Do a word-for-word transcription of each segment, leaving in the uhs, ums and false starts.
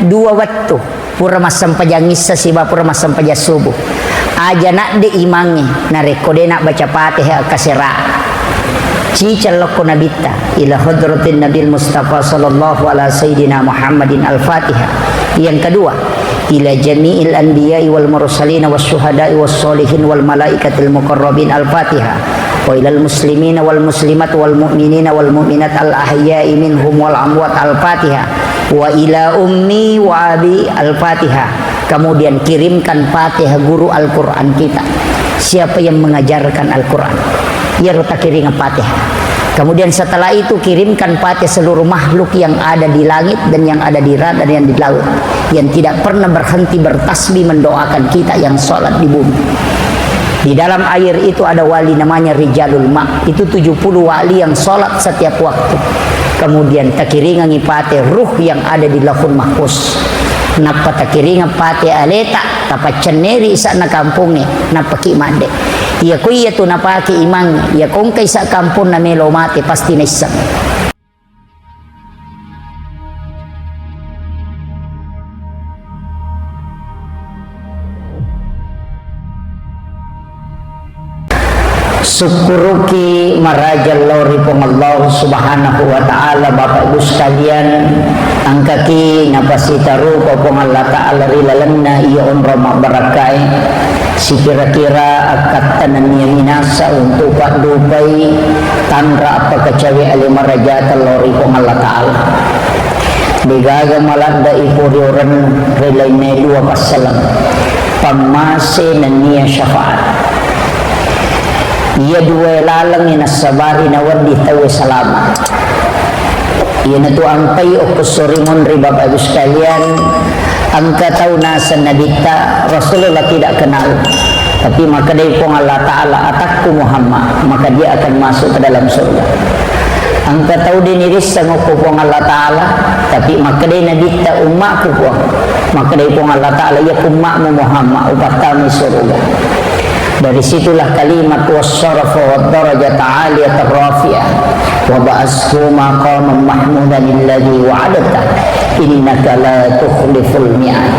Dua wettu, pura massempajang issa siba pura massempajang subuh. Aja nadde imangnge, narekko de nabbaca Fatihah kasera. Cicellokko nabitta, ila hadratin Nabil Mustafa sallallahu ala sayyidina Muhammadin al-Fatihah. Yang kedua, ila jami'il anbiya'i wal mursalina was syuhada'i was sholihin wal malaikatil muqarrabin al-Fatihah. Wa ilal muslimina wal muslimat wal mu'minina wal mu'minat al ahya'i minhum wal amwat al-Fatihah. Wa ila ummi wa abi al-Fatihah. Kemudian kirimkan Fatihah guru Al-Quran kita. Siapa yang mengajarkan Al-Quran? Iyaro takiringa Fatihah. Kemudian setelah itu kirimkan Fatihah seluruh makhluk yang ada di langit dan yang ada di darat dan yang di laut, yang tidak pernah berhenti bertasbih mendoakan kita yang sholat di bumi. Di dalam air itu ada wali namanya Rijalul Ma. Itu tujuh puluh wali yang sholat setiap waktu. Kemudian takiringangi Fatihah ruh yang ada di Lauhul Mahfuz. Nappa takiringa Fatihah aleta, tapaccenneri isa'na kampongnge, nappaki madde. Iyako iyatu napake imang, iyako engka isa kamponna melo mate, pasti naisseng. Sukkuruki maraja lao ri Puang Allah Subhanahu wa Ta'ala, Bapak Ibu sekalian, engkaki napasitarupa Puang Allah Ta'ala ri lalenna iya onrong mabbarakkae. Sikira-kira akkatta nennia minasa untuk paddupai tanra appakacawe ale marajata lao ri Puang Allah Ta'ala. Degaga maladda iporioreng ri lainna dua passaleng, pammase nennia syafaat. Iya dua laleng nassabari nawedding tauwe salama. Iyanatu ampai okko sori monri Bapak Ibu sekalian, engka tau naseng nabitta Rasulullah tidak kenal. Tapi makkedai Puang Allah Ta'ala, "Atakku Muhammad, maka dia akan masuk ke dalam surga." Engka tau de nirisseng okko Puang Allah Ta'ala, tapi makkedai nabitta, "Ummakku Puang." Makkedai Puang Allah Ta'ala, "Iya ummakmu Muhammad, upattamai surga." Dari situlah kalimat wassarafa wad darajata aliyatan rafi'ah wa ba'ashu maqaman mahmudan alladzi wa'adta innaka la tukhliful mi'ad.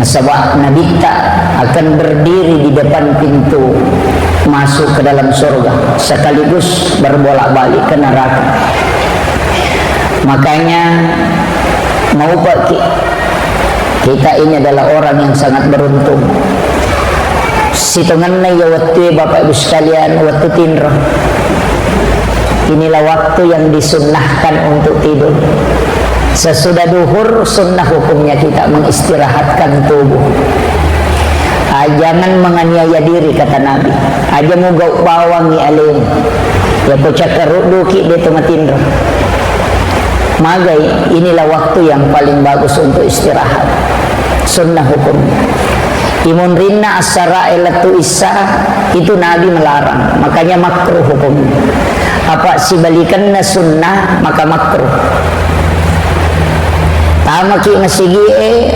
Nasaba nabitta akan berdiri di depan pintu masuk ke dalam surga sekaligus berbolak-balik ke neraka. Makanya maupaki, kita ini adalah orang yang sangat beruntung. Sitongenna iya wettue, Bapak Ibu sekalian, wettu tinro. Inilah waktu yang disunnahkan untuk tidur. Sesudah duhur, sunnah hukumnya kita mengistirahatkan tubuh. Ah, jangan menganiaya diri, kata Nabi. Aja mugau bawangi alemu. Yako cakkarudduki de to matinro. Magai, inilah waktu yang paling bagus untuk istirahat. Sunnah hukumnya. Imunrinna assara lettu issa itu Nabi melarang, makanya makruh hukumnya. Apa sibalikanna sunnah, maka makruh. Tamaki masigie,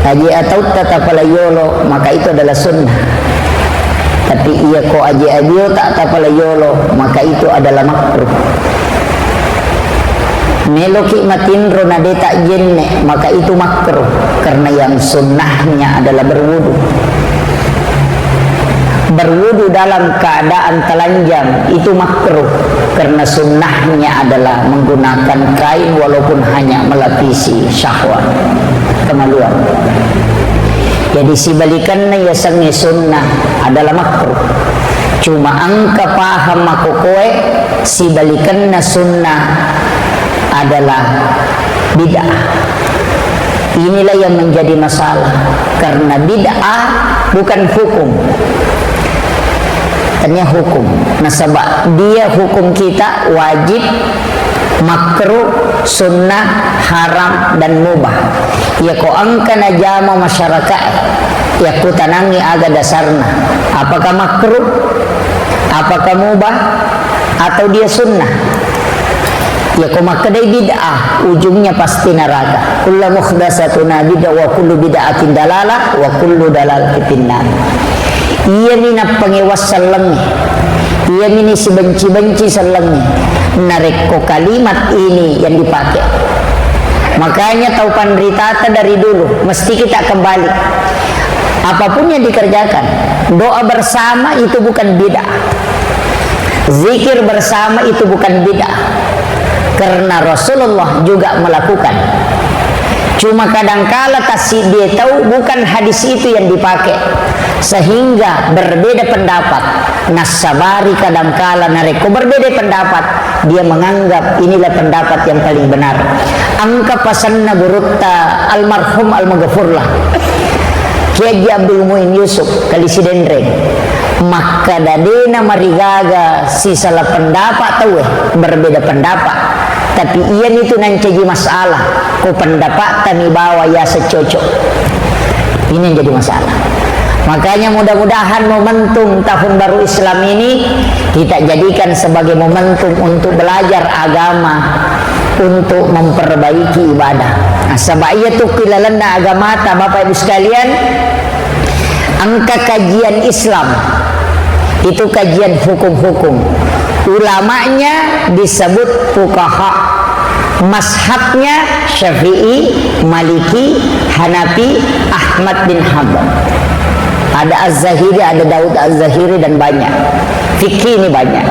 aje atautta tapala yolo, maka itu adalah sunnah. Tapi iya ko aje abiota tapala yolo, maka itu adalah makruh. Meloki matinro na de tajenne, maka itu makruh, karena yang sunnahnya adalah berwudu. Berwudu dalam keadaan telanjang itu makruh, karena sunnahnya adalah menggunakan kain walaupun hanya melapisi syahwat, kemaluan. Jadi sibalikanna yasengnge sunnah adalah makruh. Cuma engka paham makokoe, sibalikanna sunnah adalah bid'ah. Inilah yang menjadi masalah, karena bid'ah bukan hukum. Tanya hukum. Nasaba dia hukum kita wajib, makruh, sunnah, haram, dan mubah. Yako engka najama masyarakat, yakkutanangi aga dasarna. Apakah makruh? Apakah mubah? Atau dia sunnah? Yako makkedai bid'ah, ujungnya pasti neraka. Kullu muhdatsatin bid'ah wa kullu bid'atin dalalah wa kullu dalalatin finnar. Iyami nappangewa sellengnge. Iyami ni sibenci-benci sellengnge. Narekko kalimat ini yang dipakai. Makanya tau panritata dari dulu, mesti kita kembali. Apapun yang dikerjakan, doa bersama itu bukan bid'ah. Zikir bersama itu bukan bid'ah. Karena Rasulullah juga melakukan. Cuma kadangkala tassiddi tau bukan hadis itu yang dipakai. Sehingga berbeda pendapat. Nassabari kadangkala narekko berbeda pendapat, dia menganggap inilah pendapat yang paling benar. Engka pasenna gurutta almarhum almaghfurlah Kiai Haji Abdul Muin Yusuf, Kali Sidenreng. Makkada dena marigaga sisala pendapat tauwe, berbeda pendapat. Tapi iyanitu nancaji masalah, ko pendapatta mi bawa yaseng cocok. Ini yang jadi masalah. Makanya mudah-mudahan momentum tahun baru Islam ini kita jadikan sebagai momentum untuk belajar agama, untuk memperbaiki ibadah. Nah, sebab iya tu ilalenna agamata, Bapak Ibu sekalian, engka kajian Islam, itu kajian hukum-hukum. Ulamanya disebut fuqaha. Mazhabnya Syafi'i, Maliki, Hanafi, Ahmad bin Hanbal. Ada Az-Zahiri, ada Daud Az-Zahiri, dan banyak. Fikih ini banyak.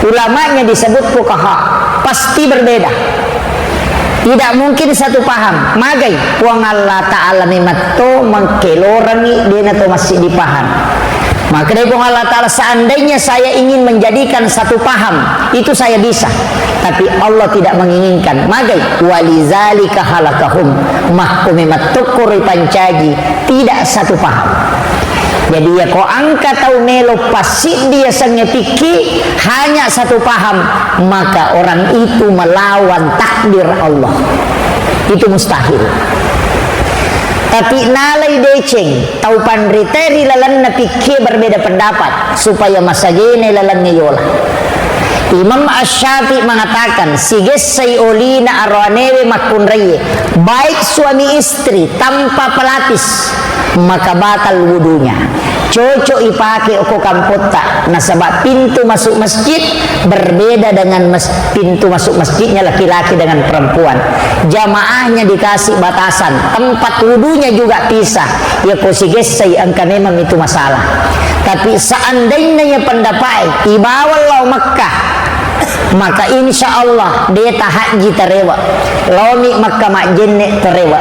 Ulamanya disebut fuqaha. Pasti berbeda. Tidak mungkin satu paham. Magai, Puang Allah Ta'ala memetto mengkelorangi dena to masih dipaham. Maka dari Puang Allah Ta'ala, seandainya saya ingin menjadikan satu paham, itu saya bisa. Tapi Allah tidak menginginkan. Magai, walizalika halakahum. Makko memetto koro pancaji tidak satu paham. Jadi, ya, ko engka tau melo passiddi yasengnge fikih, hanya satu paham, maka orang itu melawan takdir Allah. Itu mustahil. Tapi nalai deceng, tau panrita ri lalenna fikih berbeda pendapat, supaya masagena lalengnge yola. Imam Asy-Syafi'i mengatakan, sigessai olina aroanewe makkunraie, baik suami istri tanpa pelapis, maka batal wudunya. Cocok ipake okko kampotta, nasaba pintu masuk masjid berbeda dengan mes-, pintu masuk masjidnya laki-laki dengan perempuan. Jamaahnya dikasih batasan, tempat wudunya juga pisah. Ya ko sigessai engka memang itu masalah. Tapi seandainya ya pendapat ibawa lao Mekah, maka insya Allah de tahajji tarewa. Laomi Mekka majjenne tarewa.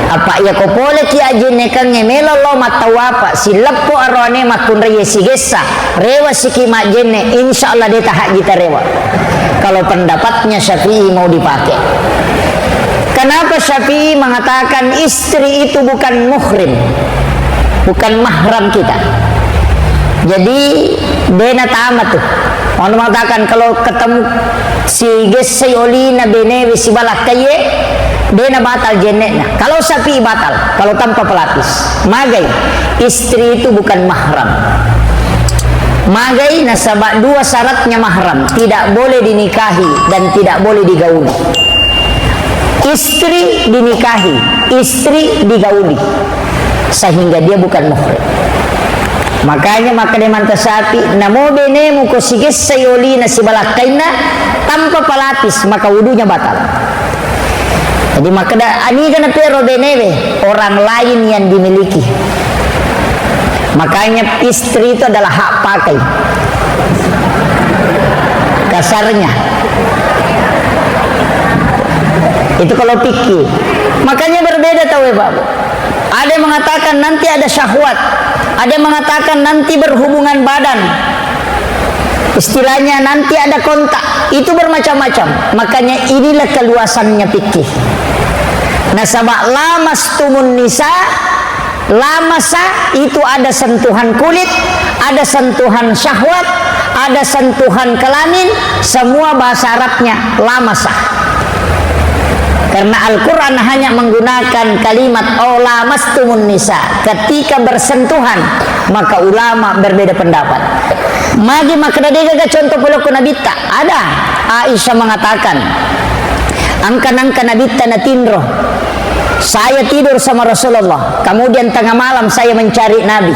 Apa iya ko pole ki ajjennekengnge melo lao mattawapa, sileppo aroane makkunraie sigessa, rewa siki majjenne, insya Allah de tahajji tarewa. Kalau pendapatnya Syafi'i mau dipakai. Kenapa Syafi'i mengatakan istri itu bukan muhrim? Bukan mahram kita. Jadi, de natama tu. Ono mengatakan kalau ketemu sigessai olina benewe sibalakkaie, de nabatal jenne'na. Kalau Syafi'i batal, kalau tanpa pelapis. Magai, istri itu bukan mahram. Magai nasaba dua syaratnya mahram, tidak boleh dinikahi dan tidak boleh digauli. Istri dinikahi, istri digauli, sehingga dia bukan muhrim. Makanya makkeda Imam Syafi'i, namo benemu ko sigessai olina sibalakkainna tanpa pelapis, maka wudunya batal. Jadi makkeda, aniga na pero benewe, orang lain yang dimiliki. Makanya istri itu adalah hak pakai. Kasarnya. Itu kalau fikih. Makanya berbeda tau ya, Pak. Ada yang mengatakan nanti ada syahwat, ada yang mengatakan nanti berhubungan badan. Istilahnya nanti ada kontak, itu bermacam-macam. Makanya inilah keluasannya fikih. Nasaba lamastumun nisa, lamasa itu ada sentuhan kulit, ada sentuhan syahwat, ada sentuhan kelamin, semua bahasa Arabnya lamasa. Karena Al-Quran hanya menggunakan kalimat "aw lamastumun nisa", ketika bersentuhan, maka ulama berbeda pendapat. Magi makkeda de gaga contoh polokko Nabitta? Ada. Aisyah mengatakan, engka nangka Nabitta natinro, saya tidur sama Rasulullah, kemudian tengah malam saya mencari Nabi.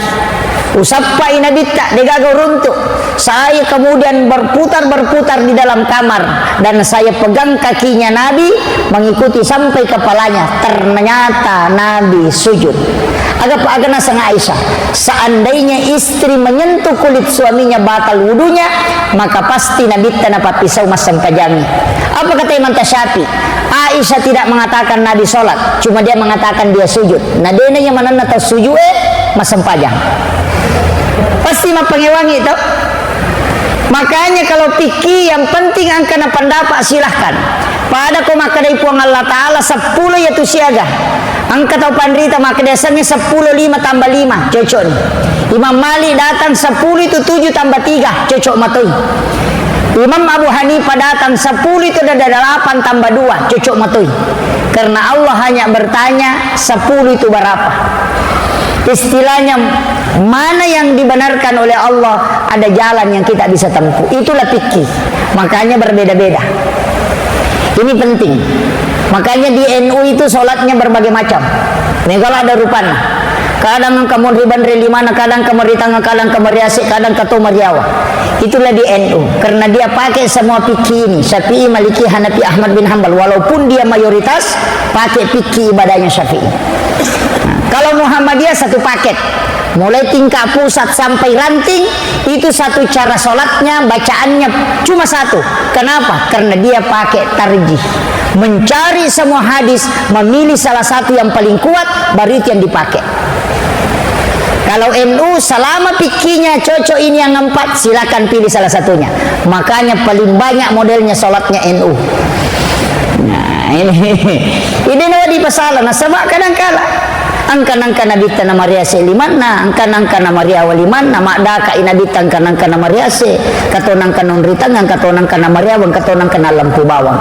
Usappai Nabitta, degaga uruntu. Saya kemudian berputar-berputar di dalam kamar dan saya pegang kakinya Nabi, mengikuti sampai kepalanya. Ternyata Nabi sujud. Aga, aga naseng Aisyah, seandainya istri menyentuh kulit suaminya batal wudunya, maka pasti Nabitta napappisau massempajangi. Apa kata Imam Tasyafi? Aisyah tidak mengatakan Nabi sholat, cuma dia mengatakan dia sujud. Na dena iya manenna tau sujud e massempajang. Pasti mappangewangi to. Makanya kalau fikih yang penting engka na pendapat, silahkan. Pada ko makkedai Puang Allah Ta'ala seppulo iya tu siaga. Engka tau panrita makkeda asengnge seppulo lima tambah lima, cocok ni. Imam Malik datang seppulo itu tujuh tambah tiga, cocok matoi. Imam Abu Hanifah datang sepuluh itu ada delapan tambah dua, cocok matoi. Karena Allah hanya bertanya, sepuluh itu berapa? Istilahnya, mana yang dibenarkan oleh Allah, ada jalan yang kita bisa tempuh. Itulah fikih. Makanya berbeda-beda. Ini penting. Makanya di N U itu sholatnya berbagai macam. Megala ada rupana. Kadang engka monri banre limana, kadang engka monri tangnga, kadang engka monri ase, kadang engka to mariawa. Itulah di N U. Karena dia pakai semua fikih ini. Syafi'i, Maliki, Hanafi, Ahmad bin Hambal. Walaupun dia mayoritas pakai fikih ibadahnya Syafi'i. Nah, kalau Muhammadiyah satu paket. Mulai tingkat pusat sampai ranting, itu satu cara sholatnya, bacaannya cuma satu. Kenapa? Karena dia pakai tarjih. Mencari semua hadis, memilih salah satu yang paling kuat, baru itu yang dipakai. Kalau N U, selama fikihnya cocok ini yang empat, silakan pilih salah satunya. Makanya paling banyak modelnya sholatnya N U. Nah, ini, ini nawa di pasal, nasaba kadang kala. Angka-angka Nabitta namariase limanna, angka-angka namariawa limanna, maddaka'i Nabitta angka-angka namariase, katonangka nonritang, angka tonangka namariawa, angka tonangka nalampu bawang.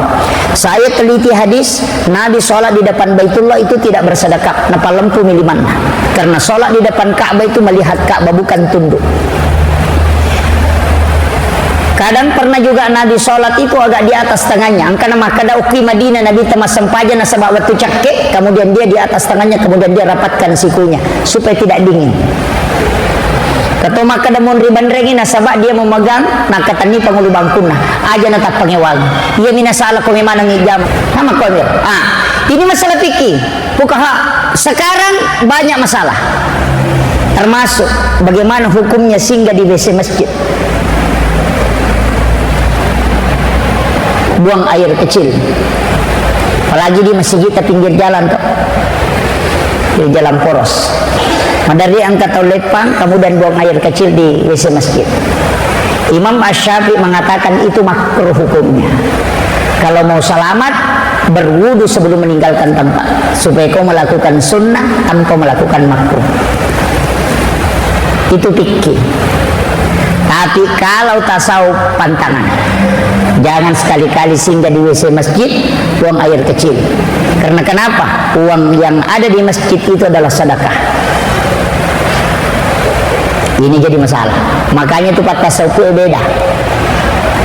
Saya teliti hadis, Nabi sholat di depan Baitullah itu tidak bersedekap, napalempumi limanna. Karena sholat di depan Ka'bah itu melihat Ka'bah, bukan tunduk. Kadang pernah juga Nabi sholat itu agak di atas tangannya. Angkana makkeda, okki Madinah Nabitta massempajang nasaba wettu cakke, kemudian dia di atas tangannya, kemudian dia rapatkan sikunya supaya tidak dingin. Kato makkeda monri banrengi nasaba dia memegang, nakatenni pangulu bangkunna. Aja natappangewang. Iya mina salah ko memanengi jam. Nama ko emir. Ah, ini masalah fikih. Fukaha sekarang banyak masalah. Termasuk bagaimana hukumnya singgah di W C masjid. Buang air kecil. Apalagi di masjid pinggir jalan tuh. Pinggir jalan poros. Madari angka tau leppang, kemudian buang air kecil di W C masjid. Imam Asy-Syafi'i mengatakan itu makruh hukumnya. Kalau mau selamat, berwudu sebelum meninggalkan tempat, supaya kau melakukan sunnah tanpa melakukan makruh. Itu fikih. Tapi kalau tasawuf pantangan, jangan sekali-kali singgah di W C masjid, buang air kecil. Karena kenapa? Uang yang ada di masjid itu adalah sedekah. Ini jadi masalah. Makanya itu patta sauku beda.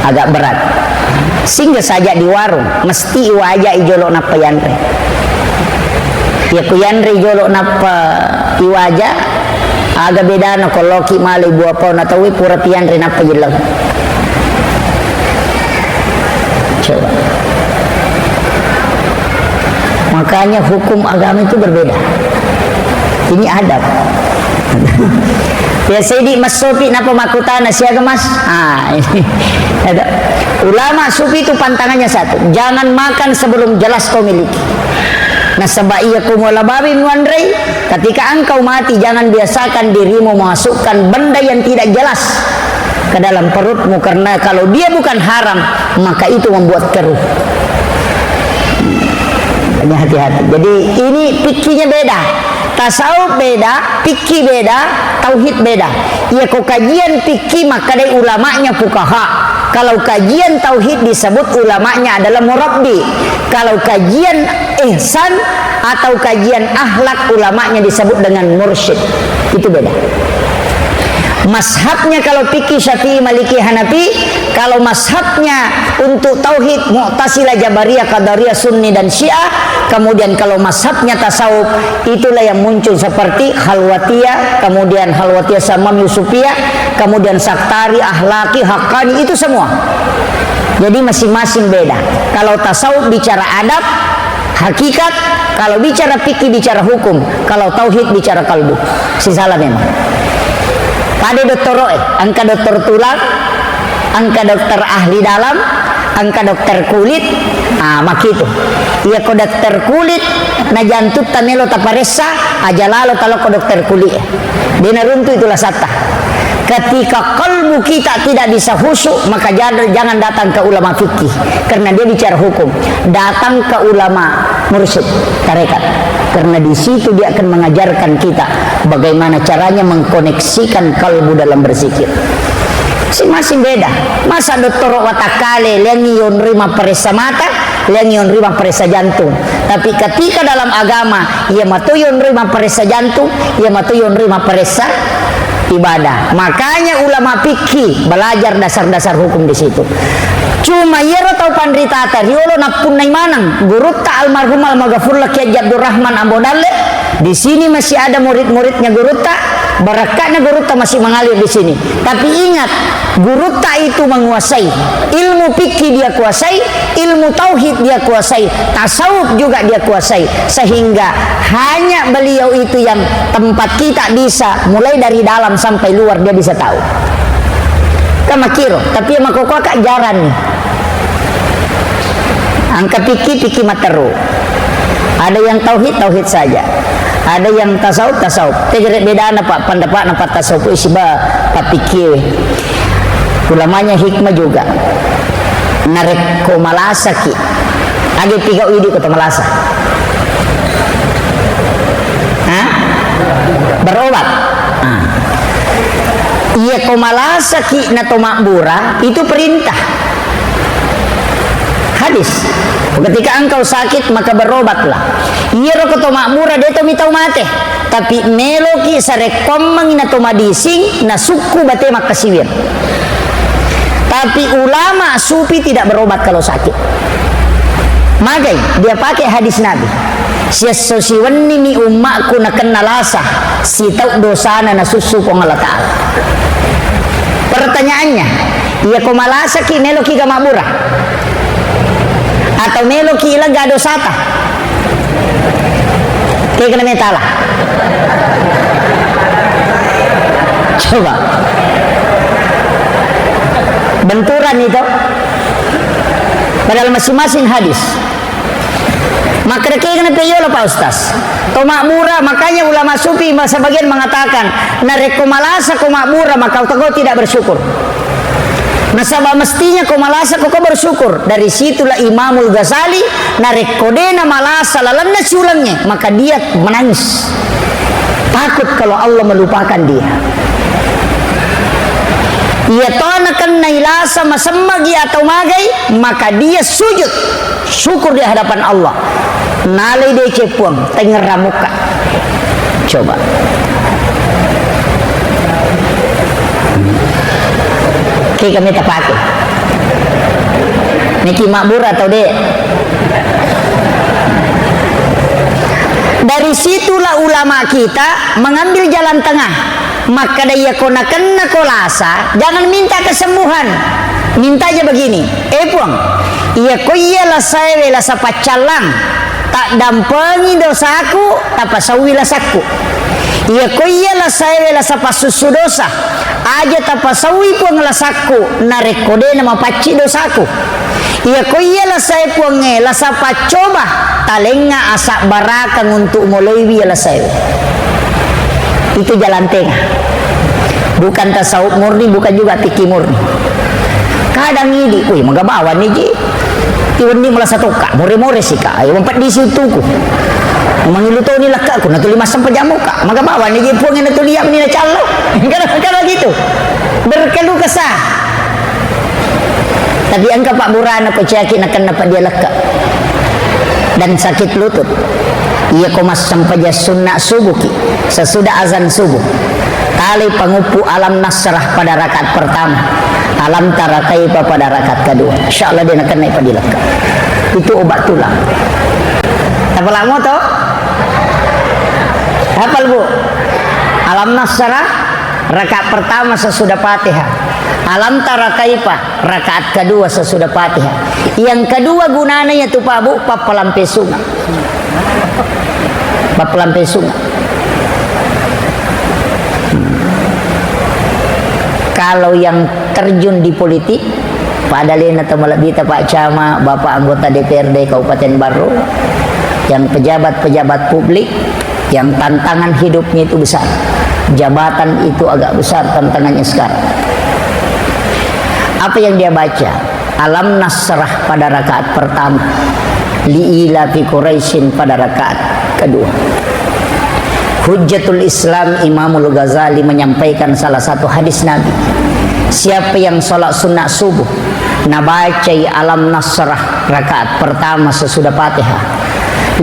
Agak berat. Sehingga saja di warung, mesti iwaja ijolo nappa yanre. Ya ku yanre ijolo nappa iwaja, aga bedana ko loki malai buah pau na tauwe pura piyanre nappa jillau. Coba. Makanya hukum agama itu berbeda. Ini adab. Ya, Sayyidi Mas Sofi napa makutana siaga, Mas? Ah, ini. Ada. Ulama sufi itu pantangannya satu, jangan makan sebelum jelas kau miliki. Nasaba iya ko muala babi muanrei, ketika engkau mati, jangan biasakan dirimu memasukkan benda yang tidak jelas ke dalam perutmu, karena kalau dia bukan haram, maka itu membuat keruh. Ini hati-hati. Jadi, ini fikihnya beda. Tasawuf beda, fikih beda, tauhid beda. Iya ko kajian fikih makkadai ulamanya fukaha. Kalau kajian tauhid disebut ulamanya adalah murabbi. Kalau kajian ihsan atau kajian akhlak, ulamanya disebut dengan mursyid. Itu beda. Mazhabnya kalau fikih Syafi'i, Maliki, Hanafi, kalau mazhabnya untuk tauhid Mu'tazilah, Jabariyah, Qadariyah, Sunni, dan Syiah, kemudian kalau mazhabnya tasawuf, itulah yang muncul seperti Khalwatiyah, kemudian Khalwatiyah Samam Yusufiyah, kemudian Saktari, Akhlaki, Haqqani, itu semua. Jadi masing-masing beda. Kalau tasawuf bicara adab, hakikat, kalau bicara fikih bicara hukum, kalau tauhid bicara kalbu. Sisala memang. Pada dottoro'e, engka dokter tulang, engka dokter ahli dalam, engka dokter kulit, ah, makitu. Iya ko dokter kulit, na jantutta melo taparessa, aja lalo talokko dokter kulit. Dena runtu itu lasatta. Ketika kalbu kita tidak bisa khusyuk, maka jad-, jangan datang ke ulama fikih, karena dia bicara hukum. Datang ke ulama mursyid, tarekat, karena di situ dia akan mengajarkan kita bagaimana caranya mengkoneksikan kalbu dalam berzikir. Masing-masing beda. Masa dottoro watakkale, leangi yonroi mapparessa mata, leangi yonroi mapparessa jantung. Tapi ketika dalam agama, iya mato yonroi mapparessa jantung, iya mato yonroi mapparessa ibadah. Makanya ulama fikih belajar dasar-dasar hukum di situ. Cuma iyaro tau panritata riolo nappunnai maneng gurutta almarhum almagafurlah Kiai Haji Abdurrahman Ambo Dalle, di sini masih ada murid-muridnya gurutta, barakka'na gurutta masih mengalir di sini. Tapi ingat, gurutta itu menguasai. Ilmu fikih dia kuasai, ilmu tauhid dia kuasai, tasawuf juga dia kuasai. Sehingga hanya beliau itu yang tempat kita bisa, mulai dari dalam sampai luar, dia bisa tahu. Kan makkiro, tapi yang makkokkoe jarang nih. Engka fikih, fikih matteru. Ada yang tauhid, tauhid saja. Ada yang tasawuf, tasawuf. Tegere bedana, Pak, pendapatna, Pak, tasawuf sibawa Pak fikih. Ulamanya hikmah juga. Narekko malasaki, aga pigau idi ko to malasa? Hah? Berobat. Ah. Iya ko malasaki na to mabbura, itu perintah. Hadis. Ketika engkau sakit, maka berobatlah. Iyaro ko to mabbura, de to mitau mate. Tapi meloki sarekkoammengi na to madising, na sukku bate makkasiwir. Tapi ulama sufi tidak berobat kalau sakit. Magai, dia pakai hadis Nabi. Siesso siwennini ummakku nakenna lasa, sitau dosana nasussu Puang Allah Ta'ala. Pertanyaannya, iya ko malasaki meloki ga mabbura? Atau meloki ilega dosata? Kegana metala. Coba. Benturan itu. Padahal masing-masing hadis. Makkeda kegana pe yola, Pak Ustaz. To mabbura, makanya ulama sufi ma-, sebagian mengatakan, narekko malasa ko mabbura, maka kau tidak bersyukur. Nasaba mestinya ko malasa ko, ko bersyukur. Dari situlah Imamul Ghazali, narekko de na malasa lalenna siulengnge, maka dia menangis. Takut kalau Allah melupakan dia. Iya to nakennai lasa masemmagi atau magai, maka dia sujud. Syukur di hadapan Allah. Nalai deceng Puang, tengngerang mukka. Coba. Kega meta pake. Niki mabbura atau de? Dari situlah ulama kita mengambil jalan tengah. Makkeda iya ko nakenna ko lasa, jangan minta kesembuhan. Minta aja begini, "Eh Puang, iya ko iya lasaewe lasa paccallang, taddampengi dosaku, tapasauwi lasakku. Iya ko iya lasaewe lasa passussu dosa, aja tapasauwi Puang lasakku, narekko de na mapacci dosaku." Iya ko iya lasae Puangnge, lasa paccoba, talengnga asabbarakang untuk moloiwi iya lasaewe. Itu jalan tengah. Bukan tasawuf murni, bukan juga fikih murni. Kadang idi, wih, maga bawang ni ji. Iwenni malasa tokka, more-more sika, ayo mapeddisi uttuku. Mangilu toni lakkaku, natuli massempajang mukka. Maga bawang ni ji Puangnge, natuli iya ni nacallo. Kada, kada gitu. Berkeluh kesah. Tapi engka pabburana ko caki nakenna peddi lekka dan sakit lutut. Iya ko massempajang sunna subuhki, sesudah azan subuh. Talai panguppu Alam Nasrah pada rakaat pertama, Alam Tara Kaifa pada rakaat kedua. Insya Allah de' nakenna padilekka. Itu obat tulang. Tapalamo to? Hafal, Bu? Alam Nasrah rakaat pertama sesudah Fatihah. Alam Tara Kaifa rakaat kedua sesudah Fatihah. Yang kedua gunana yaitu, Pak, Bu, pappalampe sunga. Pappalampe sunga. Kalau yang terjun di politik, pada lena to malebbita Pak Camat, Bapak anggota D P R D Kabupaten Barru, yang pejabat-pejabat publik, yang tantangan hidupnya itu besar. Jabatan itu agak besar tantangannya sekarang. Apa yang dia baca? Alam Nasrah pada rakaat pertama, Li ila fi Quraisyin pada rakaat kedua. Hujjatul Islam Imamul Ghazali menyampaikan salah satu hadis Nabi, siapa yang sholat sunnah subuh nabacai Alam Nasrah rakaat pertama sesudah Fatihah,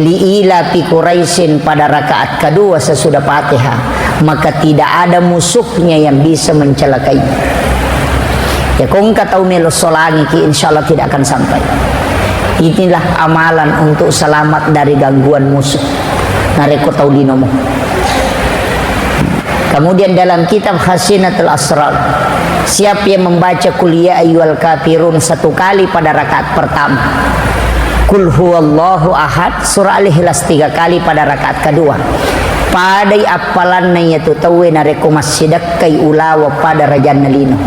Li ila fi Quraisyin pada rakaat kedua sesudah Fatihah, maka tidak ada musuhnya yang bisa mencelakai. Ya, ko engka tau melo solangiki, insya Allah tidak akan sampai. Inilah amalan untuk selamat dari gangguan musuh. Narekko tau linomu. Kemudian dalam kitab Khazinatul Asrar, siapa yang membaca Qul ya ayyuhal kafirun satu kali pada rakaat pertama, Qul huwallahu ahad, surah Al-Ikhlas tiga kali pada rakaat kedua, padai appalanna iyatu tauwe narekko massidekkai ulawa pada rajanna lino.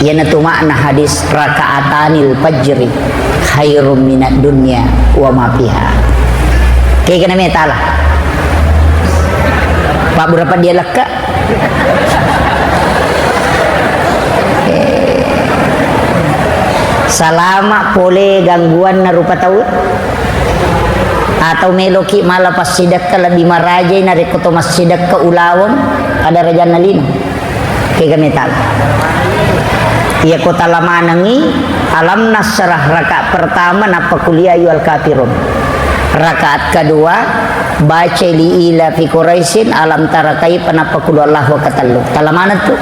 Iyanatu makna hadis, "Raka'atanil fajri khairum minad dunya wa ma fiha." Kegana metala. Pak, berapa dia lekka? Eh, salama pole gangguanna rupa tau? Atau meloki mala passidekka lebih marajai narekko to massidekka ulaweng pada rajanna lino? Kega metala. Iya ko tala manengi Alam Nasrah rakaat pertama nappa Qul ya ayyuhal kafirun. Rakaat kedua baca Li ila fi Quraisyin, Alam Tara Kaifa nappa Qul Huwallahu katellu. Tala maneng tu.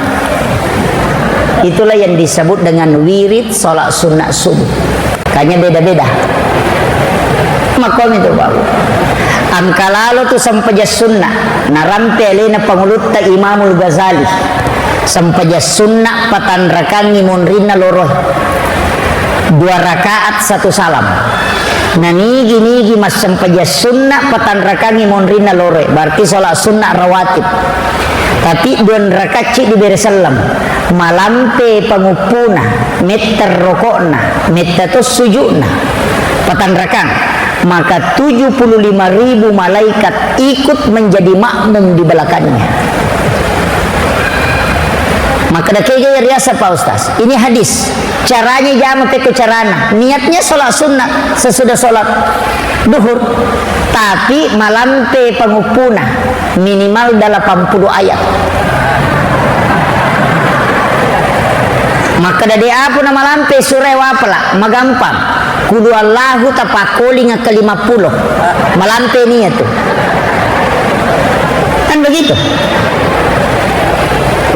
Itulah yang disebut dengan wirid salat sunat subuh. Makanya beda-beda. Makkomi tu, Pak. Engka lalo tu sempajang sunna, narampe alena pangulutta Imamul Ghazali. Sempajang sunna patanrakangi monrinna loroe. Dua rakaat satu salam. Nanigi-nigi massempajang sunna patanrakangi monrinna loroe, berarti salat sunna rawatib. Tapi dua rakacci dibere selleng. Malampe panguppuna, metta rokokna, metta to sujukna, patanrakang, maka tujuh puluh lima ribu malaikat ikut menjadi makmum di belakangnya. Maka dakega iya riasa, Pak Ustaz? Ini hadis. Caranya jama pekko carana. Niatnya sholat sunnah sesudah sholat duhur. Tapi malampe panguppuna. Minimal delapan puluh ayat. Makkeda de apa na malampe surae wapala, magampang. Qul huwallahu tapakkolinga ke lima puluh. Malampe nia tu. Kan begitu.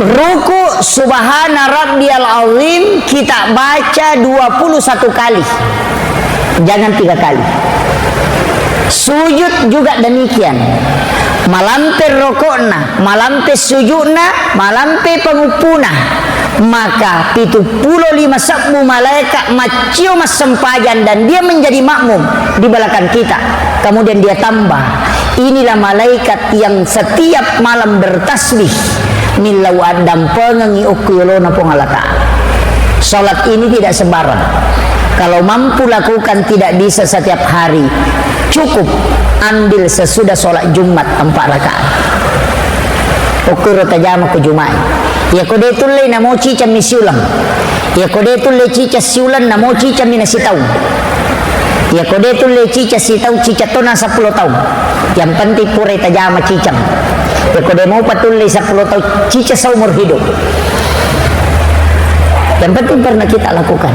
Ruku subhana rabbiyal azim kita baca dua puluh satu kali. Jangan tiga kali. Sujud juga demikian. Malampe rokokna, malampe sujudna, malampe panguppuna. Maka pitu pulo lima sebbu malaikat maccio massempajang dan dia menjadi makmum di belakang kita. Kemudian dia tambah, inilah malaikat yang setiap malam bertasbih. Millau addampengengi okko yolona Puang Allah Ta'ala. Salat ini tidak sembarang. Kalau mampu lakukan, tidak bisa setiap hari, cukup ambil sesudah salat Jumat empat rakaat. Okkoro tajama ko Jumat. Iya ko de tulle namo cicammi siuleng. Iya ko de tulle cica siuleng namo cicammi nasitaung. Iya ko de tulle cica sitaung, cica tona sepuluh taung. Yang penting purai tajama cicang. Iya ko de mopa tulle sepuluh taung, cica seumur hidup. Yang penting pernah kita lakukan.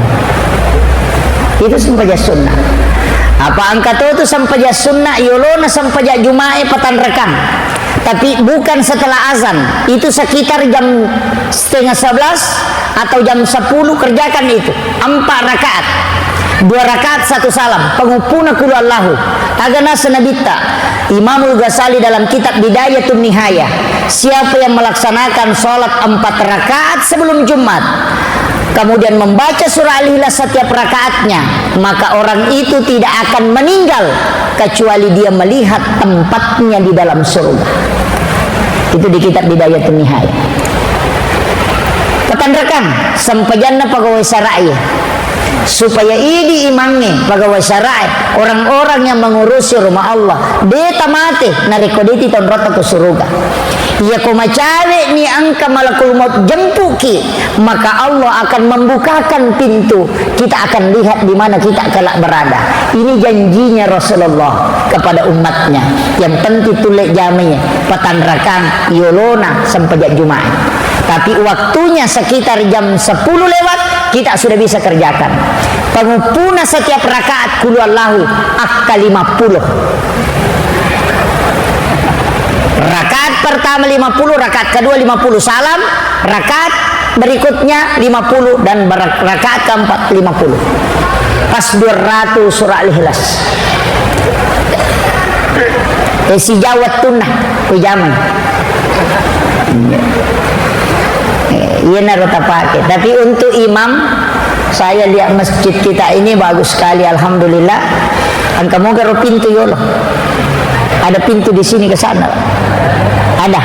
Itu sempajang sunnah. Apa engka to tu sempajang sunna yolona sempajang Jumae patanrakang. Tapi bukan setelah azan. Itu sekitar jam setengah sebelas atau jam sepuluh, kerjakan itu. Empat rakaat. Dua rakaat satu salam. Penguppuna kulu Allahu. Aga nasa Nabitta. Imamul Ghazali dalam kitab Bidayatun Nihayah, siapa yang melaksanakan sholat empat rakaat sebelum Jumat, kemudian membaca surah Al-Ikhlas setiap rakaatnya, maka orang itu tidak akan meninggal kecuali dia melihat tempatnya di dalam surga. Itu di kitab Bidayatun Nihayah. Patanrakang sempajanna pegawai syara'e, supaya idi imangnge pegawai syara'e, orang-orang yang mengurusi rumah Allah, de tamate narekko de titonrotta ku suruga. Iyako macawe'ni engka malakul maut jempuki, maka Allah akan membukakan pintu. Kita akan lihat di mana kita kelak berada. Ini janjinya Rasulullah kepada umatnya. Yang penting tulle jamai, patanrakang yolona sempajang Jumae. Tapi waktunya sekitar jam sepuluh lewat, kita sudah bisa kerjakan. Penguppuna setiap rakaat kulu Allahu akka lima puluh. Rakaat pertama lima puluh, rakaat kedua lima puluh salam, rakaat berikutnya lima puluh, dan ber-, rakaat keempat lima puluh. Pas dua ratus surah Al-Ikhlas. Eh, si Jawa tunna, ku jaman. Iya. Eh, iya naro tapake. Tapi untuk imam, saya lihat masjid kita ini bagus sekali, alhamdulillah. Engka moga ro pintu yolo. Ada pintu di sini ke sana. Ada?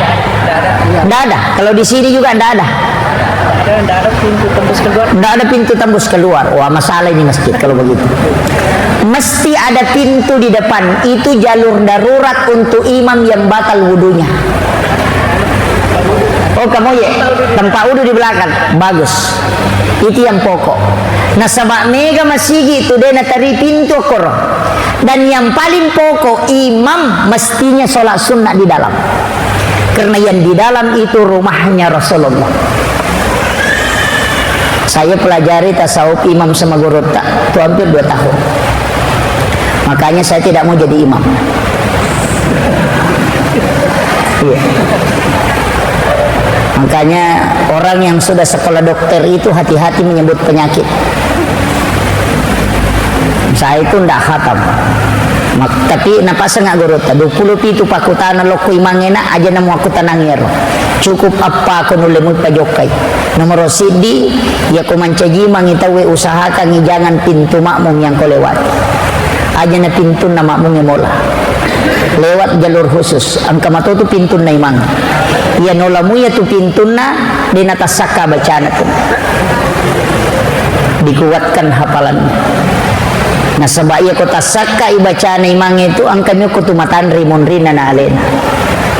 Ndak ada. Kalau di sini juga ndak ada. Ndak ada pintu tembus keluar. Ndak ada pintu tembus keluar. Wah, masalah ini masjid kalau begitu. Mesti ada pintu di depan. Itu jalur darurat untuk imam yang batal wudunya. Oh, kamu ya? Tempat wudu di belakang. Bagus. Itu yang pokok. Nasaba mega masigi tu de nateri pintu koro. Dan yang paling pokok, imam mestinya sholat sunnah di dalam. Karena yang di dalam itu rumahnya Rasulullah. Saya pelajari tasawuf imam sama gurutta tu hampir dua tahun. Makanya saya tidak mau jadi imam. Iya. Makanya orang yang sudah sekolah dokter itu hati-hati menyebut penyakit. Saya itu ndak khatam. Mak-, tapi napaseng gurutta, dua puluh pitu pakutana lokko imangnge na, aja namo aku tenang ero. Cukup apa ko nulle mui pajokkai. Nomor siddi, ya ko mancaji mangi tauwe usahakangi jangan pintu makmum yang ko lewat. Aja na pintunna makmum mola. Lewat jalur khusus. Engka matotu pintunna imang. Iya nola muya tu pintunna, de natassakka bacana tu. Dikuatkan hafalannya. Nasaba iya ko tassakka i bacana imang itu, engka nyokko tu matanri monrinna na alena.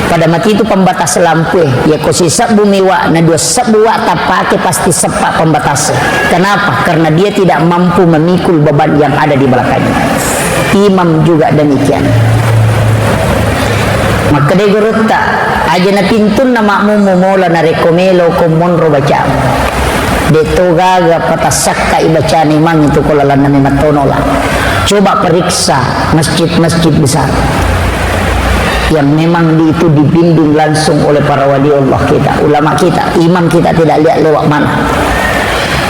Pada mati itu pembatas lampu, eh. Iya ko sisebbu miwa na dua sebbu wa tapake pasti seppa pembatas. Kenapa? Karena dia tidak mampu memikul beban yang ada di belakangnya. Imam juga demikian. Makkeda gurutta, aja na pintunna makmum mola narekko melo ko monro bacang. De to gaga patassakka i bacana imang itu ko lalanna memang tonola. Coba periksa masjid-masjid besar yang memang di, itu dibimbing langsung oleh para wali Allah kita, ulama kita, imam kita tidak lihat lewat mana.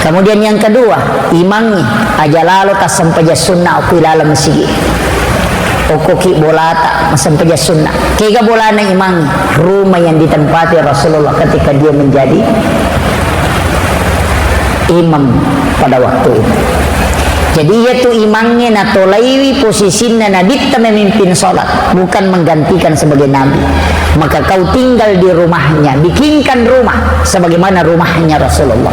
Kemudian yang kedua, imangngi aja lalo tassempajang sunna okko ilalang masigi. Okkoki bolata massempajang sunna. Kega bolana imangngi? Rumah yang ditempati Rasulullah ketika dia menjadi imam pada waktu itu. Jadi, iya tu imangnge natolaiwi posisinna Nabitta memimpin sholat, bukan menggantikan sebagai nabi. Maka kau tinggal di rumahnya, bikinkan rumah sebagaimana rumahnya Rasulullah.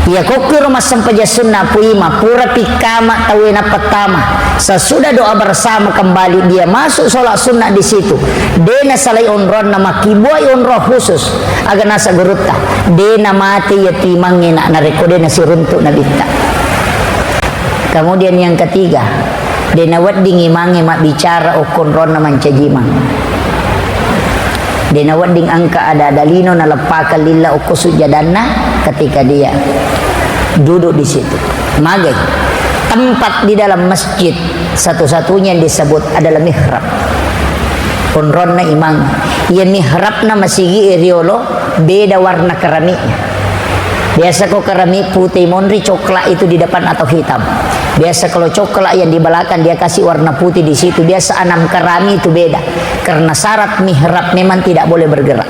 Iya, kokkiro massempajang sunna puima, pura pikkama tauwe napattama. Sesudah doa bersama kembali dia masuk sholat sunnah di situ. De nasalai onronna, makkibuai onrong khusus. Aga nasa gurutta, de namate iya timangnge na, narekko de nasiruntuk Nabitta. Kemudian yang ketiga, de nawedding imangnge mabbicara okko onronna mancaji imang. De nawedding engka ada-ada lino naleppakang lilla okko sujjadanna ketika dia duduk di situ. Magai? Tempat di dalam masjid satu-satunya yang disebut adalah mihrab. Onronna imang. Iya mihrabna masigi e riolo beda warna keramiknya. Biasa ko keramik putih monri, coklat itu di depan atau hitam. Biasa kalau coklat yang di belakang dia kasih warna putih di situ. Biasa enam keramik itu beda. Karena syarat mihrab memang tidak boleh bergerak.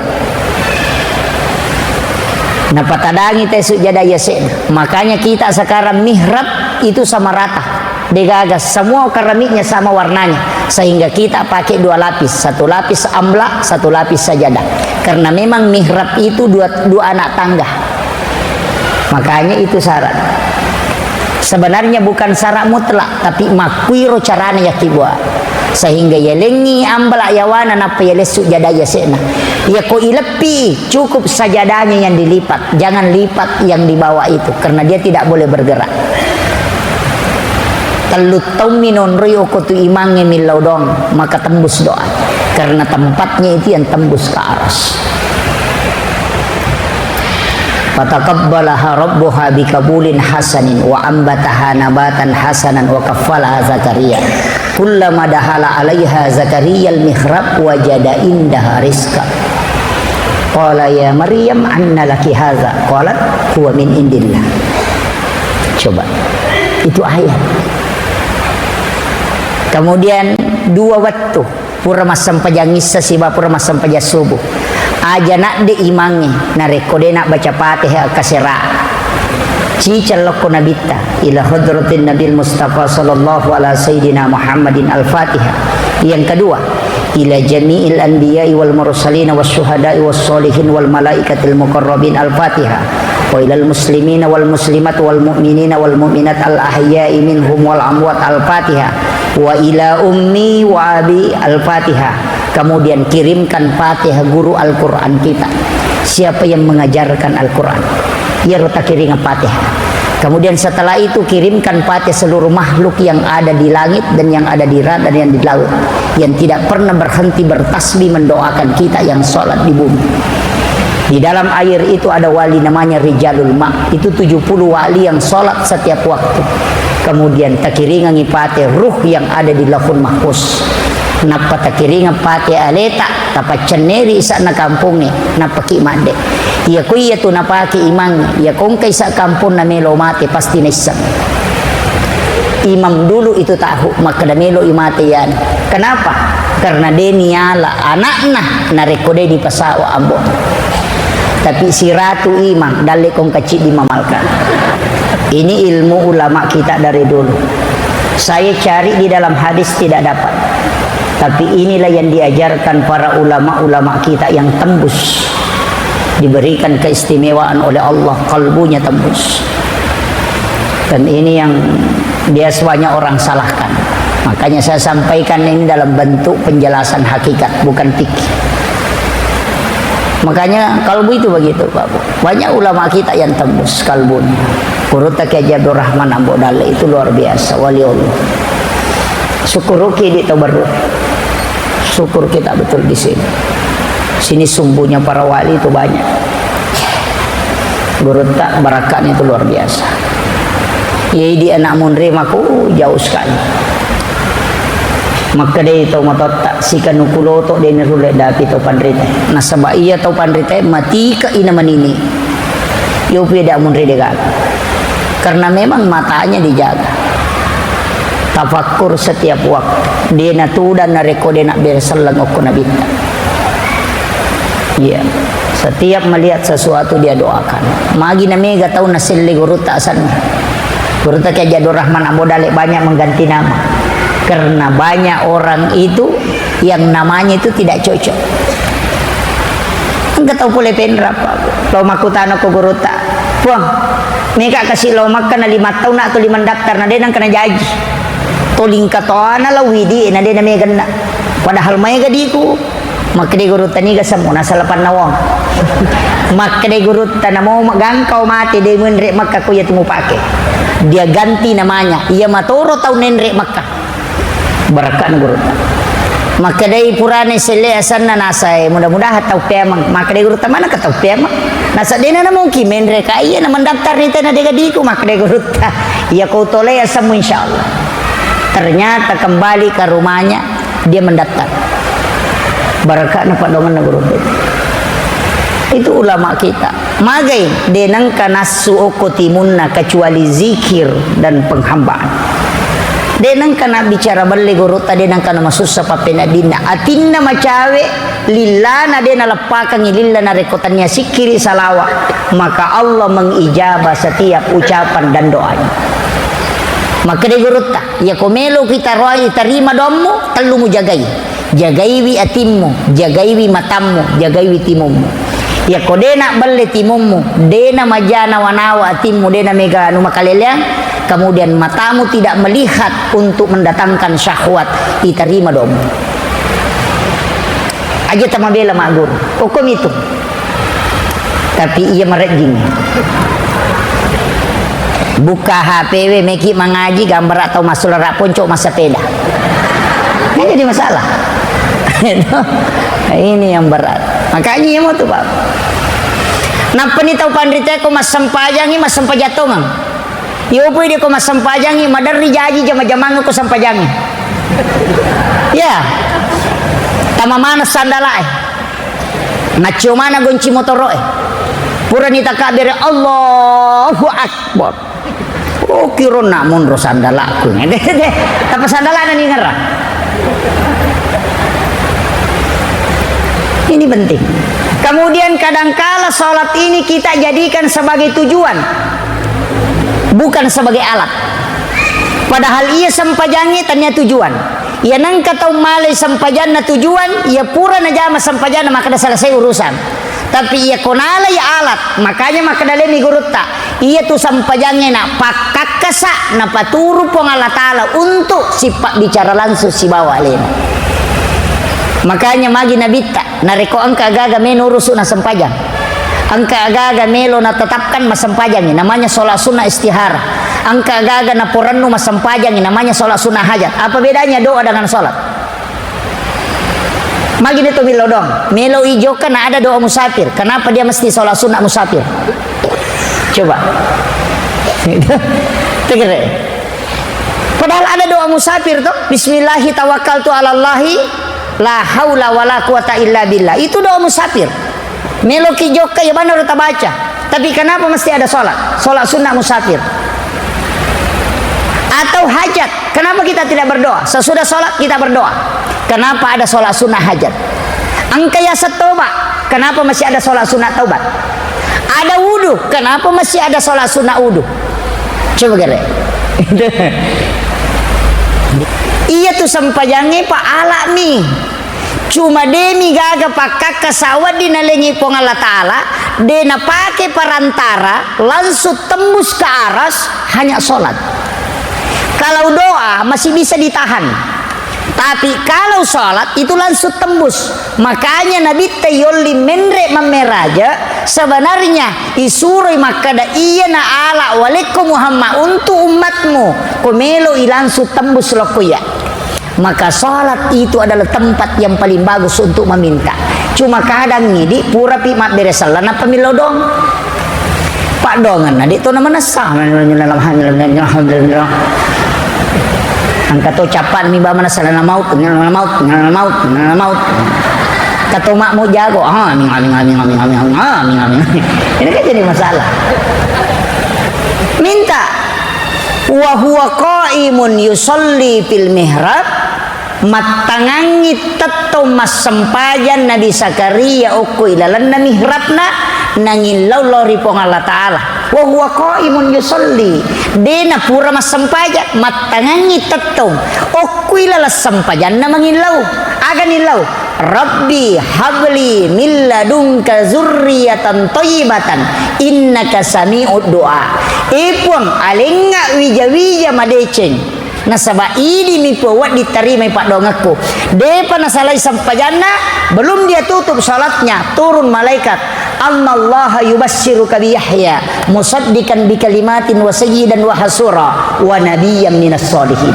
Napatadangi te sujada yase'na. Makanya kita sekarang mihrab itu sama rata. Degaga semua keramiknya sama warnanya. Sehingga kita pakai dua lapis. Satu lapis amla, satu lapis sajadah. Karena memang mihrab itu dua, dua anak tangga. Makanya itu syarat. Sebenarnya bukan syarat mutlak, tapi makkuiro carana yakkibuat. Sehingga yalengngi ambala yawana nappa yalessu jada yase'na. Yako ileppi, cukup sajadahnya yang dilipat, jangan lipat yang di bawah itu, karena dia tidak boleh bergerak. Tellu taung minonroi oko tu imangnge millau doang, maka tembus doa. Karena tempatnya itu yang tembus ke aras. Fataqabbalaha rabbuha biqabulin hasanin wa ambataha nabatan hasanan wa kaffalaha Zakaria. Kullama dakhala alaiha Zakaria al-mihrab wajada indaha rizqa. Qala ya Maryam anna laki hadza? Qalat huwa min indillah. Coba. Itu ayat. Kemudian dua waktu pura massempajang issa siba pura massempajang subuh. Aja nadde imangnge narekko de nabbaca Fatihah kasera. Ciceng lokko nabitta ila hadratin Nabil Mustafa sallallahu ala sayyidina Muhammadin al-Fatihah. Yang kedua, ila jami'il anbiya'i wal mursalin was syuhada'i was sholihin wal malaikatil muqarrabin al-Fatihah. Wa ilal muslimina wal muslimat wal mu'minina wal mu'minat al ahya'i minhum wal amwat al-Fatihah. Wa ila ummi wa abi al-Fatihah. Kemudian kirimkan Fatihah guru Al-Quran kita. Siapa yang mengajarkan Al-Quran? Iyaro takiringa Fatihah. Kemudian setelah itu kirimkan Fatihah seluruh makhluk yang ada di langit dan yang ada di ra-, dan yang di laut, yang tidak pernah berhenti bertasbih mendoakan kita yang sholat di bumi. Di dalam air itu ada wali namanya Rijalul Ma. Itu tujuh puluh wali yang sholat setiap waktu. Kemudian takiringangi Fatihah ruh yang ada di Lauhul Mahfuz. Nappa takiringa Fatihah aleta, tapaccenneri isa'na kampongnge, nappaki madde. Iya ko iya tu napake imang, iya ko engka isa kamponna melo mate, pasti naisseng. Imam dulu itu tahu, makkeda melo i mate iyana. Kenapa? Karena de niala anakna, narekko de dipasawa ambo. Tapi siratu imang, dalle ko engka ciddi mamalka. Ini ilmu ulama kita dari dulu. Saya cari di dalam hadis tidak dapat. Tapi inilah yang diajarkan para ulama-ulama kita yang tembus. Diberikan keistimewaan oleh Allah, kalbunya tembus. Dan ini yang biasa banyak orang salahkan. Makanya saya sampaikan ini dalam bentuk penjelasan hakikat, bukan fikih. Makanya kalbu itu begitu, Pak Bu. Banyak ulama kita yang tembus kalbunya. Gurutta Kiai Haji Abdul Rahman Ambo Dalle itu luar biasa, wali Allah. Syukuruki di Tobaru. Syukur kita betul di sini. Sini sumbunya para wali itu banyak. Gurutta barakatnya itu luar biasa. Iya, di anak munri mako jauh sekali. Makkedai tau matotta, sikanuku loto de nirulle dapi tau panrita. Nasaba iya tau panrita matika ina manini. Yopi da munri degaga. Karena memang matanya dijaga. Tafakkur setiap waktu. De natudang narekko de nabbere selleng okko nabitta. Iya. Setiap melihat sesuatu dia doakan. Magi na mega tau naselle gurutta asanna. Gurutta Kiai Haji Abdul Rahman Ambo Dalle banyak mengganti nama. Karena banyak orang itu yang namanya itu tidak cocok. Engka tau pole penrap, Pak. Lao makkutana ko gurutta, "Puang, mega kasi lao Makkah na lima taunna atau lima daftar na de nengka najaji." Tolingka toana lao widi na de na meganna. Padahal maega diku. Makkeda gurutta, "Niga semmu nasala pannawang?" Makkeda gurutta, "Namo gangkao mate de menre Makkah ko iya tu mupake." Dia ganti namanya. Iya matoro tau nenre Makkah. Barakka'na gurutta. Makkedai purane selle asenna nasae, mudah-mudahan tau peameng. Makkedai gurutta, manaka tau peameng? Nasa dena na mungkin menre ka iya na mendaftar ni tena dega diku, makkedai gurutta. Iya ko tole asemmu insyaallah. Ternyata kembali ke rumahnya, dia mendaftar. Barakakna padongenna gurutta. Itu ulama kita. Magai, de nengka nassu okko timunna kecuali zikir dan penghambaan. De nengka nabbicara belle gurutta, de nengka namasussa pappeneddinna. Atinna macawe, lillana de naleppakengi lilla narekko tania sikkiri salawa, maka Allah mengijabah setiap ucapan dan doanya. Makkeda gurutta, yako melo kita roai tarima dommu, tellu mujagai. Jagaiwi atimmu, jagaiwi matammu, jagaiwi timummu. Yakko de nabbelle timummu, de namaja nawa-nawa atimmu, de namega anu makaleleang, kemudian matamu tidak melihat untuk mendatangkan syahwat, itarima dommu. Aja tamabela magguru. Okko mitu. Tapi iya marejjing. Buka H P we, meki mangaji, gambara tau massulara ponco massepeda. Kan jadi masalah. Ini yang berat. Makanya iya mau tuh, Pak. Nappani tau panrite ko massempajangi, massempajang tongeng. Yopoi de ko massempajangi, maderri jaji jama-jamang ko sempajangi. Ya. Tama mana sandalae. Naccio mana gonci motoro'e. Purani takabbere, Allahu Akbar. Oh, kironna monro sandalakku. Tappa sandalana ni ngerang. Ini penting. Kemudian kadangkala sholat ini kita jadikan sebagai tujuan, bukan sebagai alat. Padahal iya sempajangi tania tujuan. Iya nengka tau malai sempajanna tujuan, iya pura najama sempajanna, makkeda selesai urusan. Tapi iya ko nalai alat, makanya makkeda leni gurutta, iya tu sempajangnge na pakkakkasa napaturu Puang Allah Ta'ala untuk sipabbicara langsung sibawa alena. Makanya magi nabitta, narekko engka gaga meno urusu na sempajang. Engka gaga melo natetapkan masempajangi, namanya sholat sunnah istihara. Engka gaga naporennu masempajangi, namanya sholat sunnah hajat. Apa bedanya doa dengan sholat? Magi de to melo doang. Melo ijokka na ada doa musafir. Kenapa dia mesti sholat sunnah musafir? Coba. Tegere. Padahal ada doa musafir tuh. Bismillahi tawakkaltu alallahi la haula wala quwata illa billah. Itu doa musafir. Meloki jokka, ya benar tabaca. Tapi kenapa mesti ada sholat? Sholat sunnah musafir. Atau hajat. Kenapa kita tidak berdoa? Sesudah sholat kita berdoa. Kenapa ada sholat sunnah hajat? Engka yaseng toba. Kenapa masih ada sholat sunnah taubat? Ada wudu. Kenapa masih ada sholat sunnah wudu? Coba kere. Iya tu sempajangnge pa alami. Cuma demi gaga pakkakka sawedding nalengi Puang Allah Ta'ala, de napake perantara, langsung tembus ke aras, hanya sholat. Kalau doa masih bisa ditahan. Tapi kalau sholat itu langsung tembus. Makanya Nabitta yolli menre mammeraja, sebenarnya isuroi makkada, "Iyana ala walekko Muhammad untuk umatmu, ko melo i langsung tembus lokko iya." Maka sholat itu adalah tempat yang paling bagus untuk meminta. Cuma kadang idi purapi mabbere selleng nappa millau doang. Paddoangenna de to namanessa. Engka to cappa mi ba manessa lana maut, lana maut, lana maut, lana maut. Kato makmu jago, ah, amin, amin, amin. Ini kan jadi masalah. Minta. Wa huwa qaimun yusalli fil mihrab, mattangangngi tettong massempajang Nabi Zakaria okko ilalenna mihrabna, nangillau lao ri Puang Allah Ta'ala. Wa huwa qaimun yusalli, de napura massempajang, mattangangngi tettong okko ilaleng sempajanna mangillau. Aga nillau? Rabbi habli min ladunka zurriyatan thayyibatan innaka sami'ud du'a. E Puang, alengnga wija-wija madeceng. Nasaba idi mi Puang wedding tarimai paddoangekku. Depa nasalai sempajanna, belum dia tutup salatnya, turun malaikat. Annallaha yubassiruka bi Yahya musaddiqan bi kalimatin wa sayyidan wa hasura wa nabiyyan minas sholihin.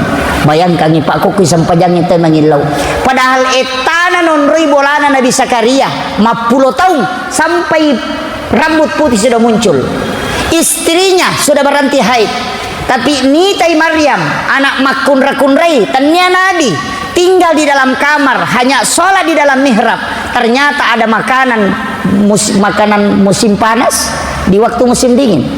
Bayangkangngi, Pak, ko kui sempajangnge te mangillau. Padahal ettana nonroi bolana Nabi Zakaria, mappulo taung, sampai rambut putih sudah muncul. Istrinya sudah berhenti haid. Tapi nitai Maryam, anak makkunra-kunrai, tennia nabi, tinggal di dalam kamar, hanya sholat di dalam mihrab. Ternyata ada makanan mus-, makanan musim panas di waktu musim dingin.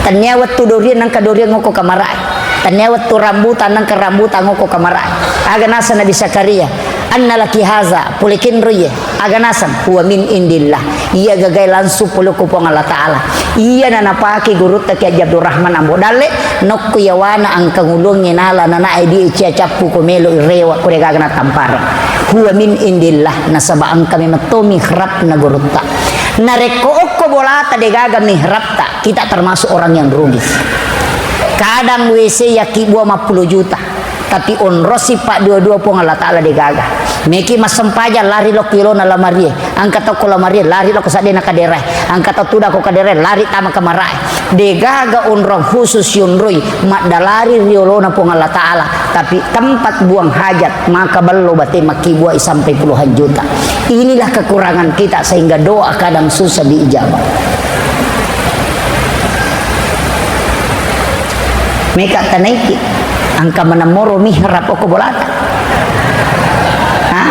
Tennia wettu dorian, nangka dorian ngoko kamarae. Tennia wettu rambutan, nangka rambutan ngoko kamarae. Aga naseng Nabi Zakaria, "Anna laki haza, pole kenro iye." Aga naseng, "Huwa min indillah." Iya gagae langsung pole ko Puang Allah Ta'ala. Iya na napake gurutta Kiai Haji Abdurrahman Ambo Dalle, nokko yawana angka ngulungnge nala nanae di cia cappu ko melo irewa ko degaga natampareng. "Huwa min indillah," nasaba engka memang to mihrabna gurutta. Narekko okko bolata degaga mihrabta, kita termasuk orang yang rugi. Kadang W C yakkibua mappulo juta, tapi onrosi paddua-dua Puang Allah Ta'ala degaga. Meki massempajang lari lokko ilona lamarie, angka tokko lamarie lari lokko saddena kaderae, angka to tudako kaderae lari tama kamarae. Degaga onrong khusus yonroi maddalari riolona Puang Allah Ta'ala, tapi tempat buang hajat maka bello bate makkibuai sampai puluhan juta. Inilah kekurangan kita sehingga doa kadang susah diijabah. Meka tanaiki, angka manemmoro mihrab okko bolata. Hah?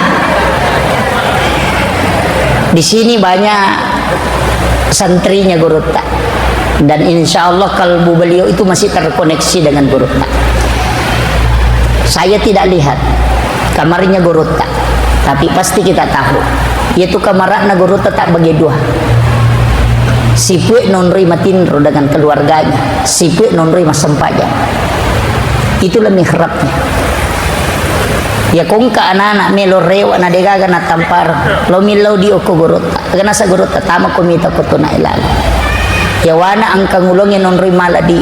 Di sini banyak santrinya gurutta. Dan insya Allah kalbu beliau itu masih terkoneksi dengan gurutta. Saya tidak lihat kamarnya gurutta, tapi pasti kita tahu. Yaitu kamarna gurutta tak bagi dua. Sipue nonroi matinro dengan keluarganya, sipue nonroi massempajang. Itulah mihrabnya. Ya kongka anak-anak melo rewa na degaga natampareng, lo millau di okko gurutta. Aga naseng gurutta, tama ko mita ko tuna ilala. Yawana angka ngulongnge nonroi mala di.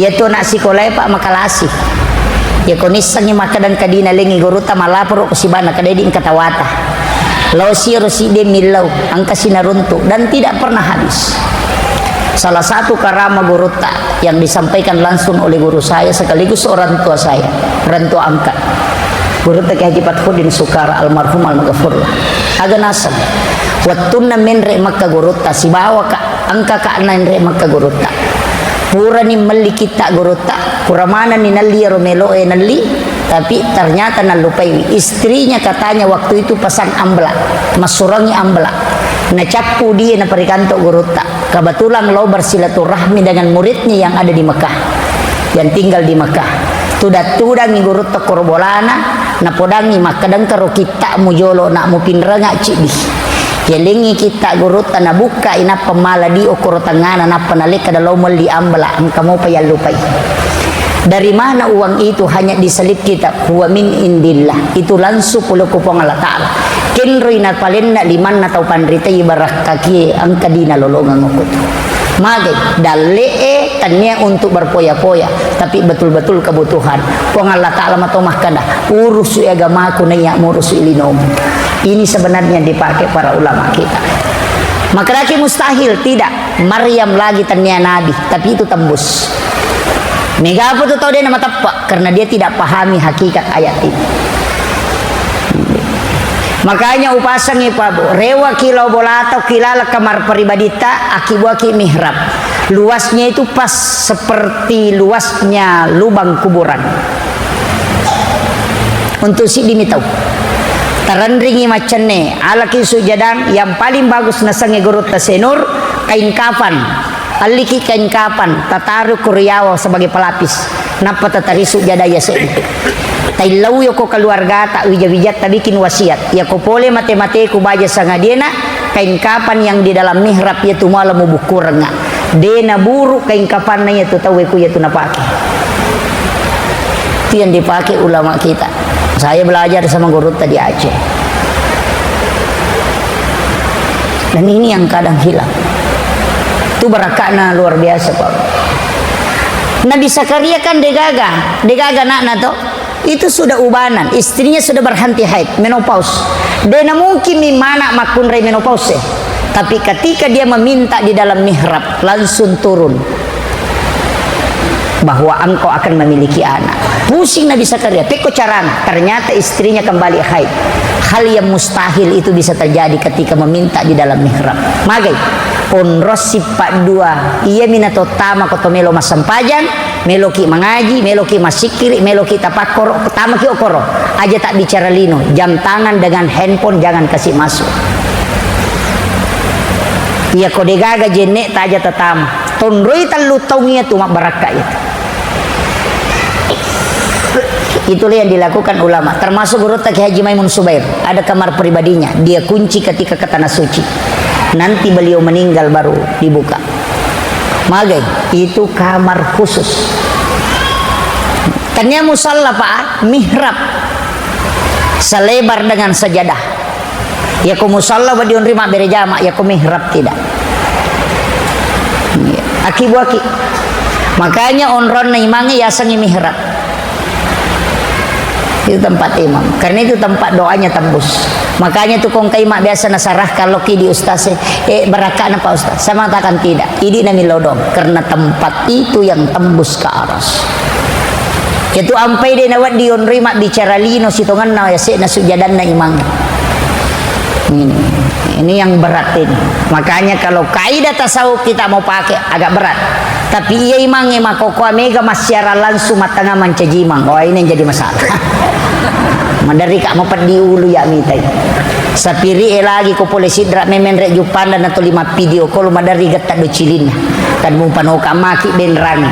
Iya tu anak sikolae pa makalasi. Ya ko nissengi makkadang kadina lengi gurutta malaporo ko sibana kadedi engka tawata. Lao siro sidde millau, angka sinaruntu dan tidak pernah habis. Salah satu karama gurutta yang disampaikan langsung oleh guru saya sekaligus orang tua saya, orang tua angkat. Gurutta Kiai Haji Fathuddin Sukara almarhum almaghfurlah. Aga naseng, wettunna menre Makka gurutta, sibawa ka, engka ka naenre Makka gurutta. Purani melli kitta gurutta, pura manenni nelli ero meloe nelli, tapi ternyata nallupaiwi. Istrinya katanya waktu itu pasang amblak, massurangi amblak. Nacappu die naparikanto gurutta. Kebetulan lo bersilaturahmi dengan muridnya yang ada di Mekah, yang tinggal di Mekah. Tudang-tudangi gurutta koro bolana, napodangi makkadang karo kitta mujolo nak mupinrenga ciddi. Yalengi kitta gurutta nabukka inappa mala di okoro tengana nappa nalekka dalau melli ambala engka mopa yallupai. Dari mana uang itu? Hanya diselip kitab, huwa min indillah. Itu langsung pole ko Puang Allah Ta'ala. Kenroi napalenna limanna tau panritai barakkakie engka dina lolongeng okko tu. Magai, dalle'e tennia untuk berfoya-foya, tapi betul-betul kebutuhan. Puang Allah Ta'ala mato makkada, urusu agamaku naiya murusu linomu. Ini sebenarnya dipakai para ulama kita. Makadaki mustahil, tidak. Maryam lagi tennia nabi, tapi itu tembus. Mega apa tu tau de na mateppe, karena dia tidak pahami hakikat ayat ini. Makanya upasangi Pak Bu, rewa kilo bolata kilala kamar pribadita akibuaki mihrab. Luasnya itu pas seperti luasnya lubang kuburan. Untuk siddi mi tau. Tarenringi maccenne, alaki sujadang yang paling bagus nasengnge gurutta Senur, kain kafan. Alliki kain kafan, tataru kuriawa sebagai pelapis. Nappa tatarisu jada yase. Taillau yoko keluargata wija-wijatta bikin wasiat. Yako pole mate-mateku baja sangadiena, kain kafan yang di dalam mihrab yatu mala mubukkurengnga. De naburu kain kafanna yatu tauwe ku yatu napake. Itu yang dipakai ulama kita. Saya belajar sama gurutta di Aceh. Dan ini yang kadang hilang. Itu barakatnya luar biasa, Pak. Nabi Zakaria kan degaga, degaga anakna to. Itu sudah ubanan, istrinya sudah berhenti haid, menopause. Dena mungkin mi mana makkunrai menopause. Tapi ketika dia meminta di dalam mihrab, langsung turun bahwa engkau akan memiliki anak. Pusing Nabi Zakaria, pekko carana? Ternyata istrinya kembali haid. Hal yang mustahil itu bisa terjadi ketika meminta di dalam mihrab. Magai, onrong sippa dua, iya mina tottama ko to melo massempajang, meloki mangaji, meloki massikkiri, meloki tapakkoro, tamaki okoro. Aja tak bicara lino, jam tangan dengan handphone jangan kasih masuk. Iya ko degaga jenne taja tatama. Tonroi tellu taung iya tu mabbarakka itu. Itulah yang dilakukan ulama, termasuk gurutta Kiai Haji Maimun Subair. Ada kamar pribadinya, dia kunci ketika ke tanah suci. Nanti beliau meninggal baru dibuka. Magai, itu kamar khusus. Tania musalla, Pak, mihrab. Selebar dengan sajadah. Yako musalla wedding onroi mabbere jama, yako mihrab tidak. Iya. Akibu-aki. Makanya onronna imangnge yasengngi mihrab. Itu tempat imam. Karena itu tempat doanya tembus. Makanya tu kongkai mak biasa nasarah kalau ki di ustaz, eh, barakkana Pak Ustaz. Saya mengatakan tidak. Idi nami lodong. Karena tempat itu yang tembus ke aras. Itu ampai de nawedding onroi mabbicara lino sitongenna yase'na sujadanna imang. Ini, ini yang berat ini. Makanya kalau kaidah tasawuf kita mau pakai agak berat. Tapi iya imangnge makokoa mega massiarang langsung mattengnga mancaji imang. Oh, ini yang jadi masalah. Maderri ka mapeddi ulu ya mitai. Sapiri e lagi ko pole sidra memenre juppanda na tuli mappidio kolo maderri getta do cilinna. Kan mupanoka maki benrang.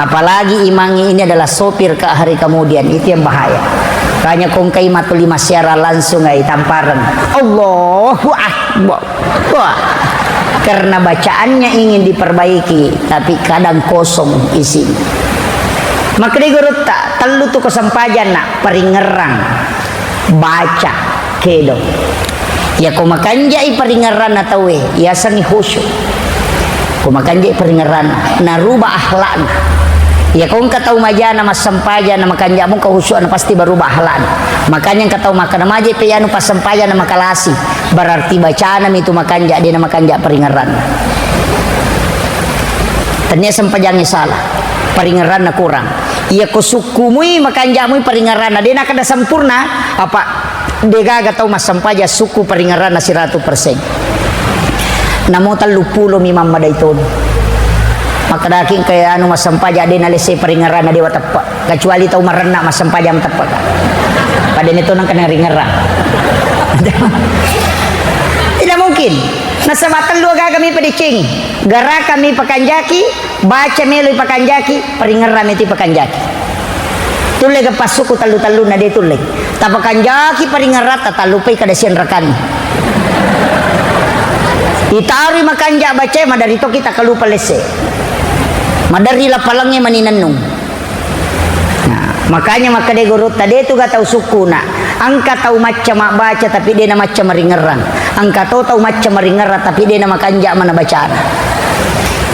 Apalagi imangnge ini adalah sopir ke hari kemudian, itu yang bahaya. Kanya kongkai matuli massiarang langsung ai tampareng. Allahu Akbar. Wah. Karena bacaannya ingin diperbaiki, tapi kadang kosong isinya. Makkedai gurutta, tellu tu ko sempajanna, paringerrang, baca, kedo. Yako makanjai paringerranna tauwe, yasengngi khusyuk. Ko makanjai paringerranna, naruba akhlakna. Yako engka tau majana massempajang na makanjak muka khusyukna pasti baruba akhlakna. Makanya engka tau makkeda maja pe anu passempajanna makalasi. Berarti bacanami tu makanjak, dena makanjak paringerranna. Tania sempajangnge salah, paringerranna kurang. Iya ko sukkumui makanjakmui paringerranna, dena kada sempurna, apa degaga tau massempajang sukku paringerranna siratu persen. Namo tellu pulo mi mammadai toni. Makkedaki engka anu massempajang dena lesse paringerranna dewa teppa. Kecuali tau marenna massempajang teppaka. Pada meto nengka naringerang. Tidak mungkin. Nasaba tellu agaga mi padeceng. Gerakan mi pakanjaki, baca melo pakanjaki, paringerang mi tu pakanjaki. Tulle ga passuku tellu-tellunna de tulle. Tapakanjaki paringerang tatallupai kada sianrakanni. Itarui makanja baca madari to kita kalupa lesse. Madari lapalangnge mani nennung. Nah, makanya makkeda gurutta, de tu ga tau sukkuna. Engka tau macca mabbaca tapi de na macca maringerrang. Engka to tau macca maringerrang tapi de na makanja mana bacana.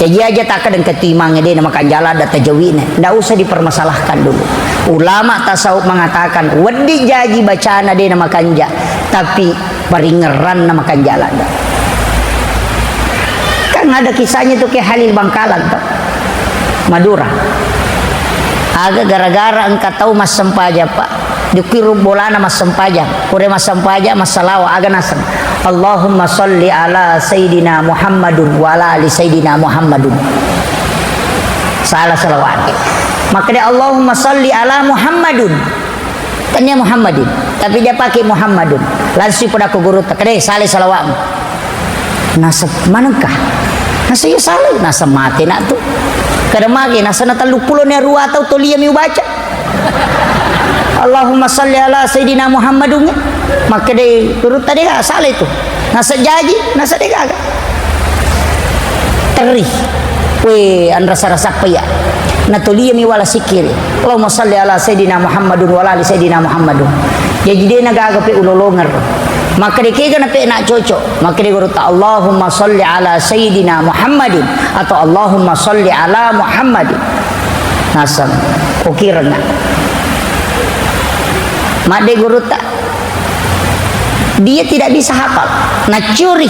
Jaji aja takkeda engka tu imangnge de na makanja ladda tajawi'na. Ndak usah dipermasalahkan dulu. Ulama tasawuf mengatakan, wedding jaji bacana de na makanja, tapi paringerranna makanja ladda. Kan ada kisahnya tu Kiai Halil Bangkalan to. Madura. Aga gara-gara engka tau massempajang, Pak. Dikkiru bolana massempajang. Pura massempajang, massalawa, aga naseng. Allahumma salli ala Sayyidina Muhammadun wa ala ali Sayyidina Muhammadun. Salah salawat. Makkeda Allahumma salli ala Muhammadun. Tania Muhammadin, tapi dia pakai Muhammadun. Langsung pada ku guru, "Kede, salai salawatmu." Nasa, "Manengka?" Nasa, "Iya salai." Nasa, "Mate nak tu." Kada mage, nasa na tellu pulo ni arua tau tolia mi ubaca. "Allahumma salli ala Sayyidina Muhammadun." Makkeda guru tadi, "Ah, salai tu." Nasa jaji, nasa degaga. Terri. We, anrasa-rasa paya. Natoliami wala sikiri. Allahumma salli ala Sayyidina Muhammadun wa ala ali Sayyidina Muhammadun. Jaji de nagaga pe ulolongero. Makkeda kega na pe na cocok. Makkeda gurutta, "Allahumma salli ala Sayyidina Muhammadin," atau "Allahumma salli ala Muhammadin." Nasang, okirenga. Madde gurutta. Dia tidak bisa hafal. Nacuri.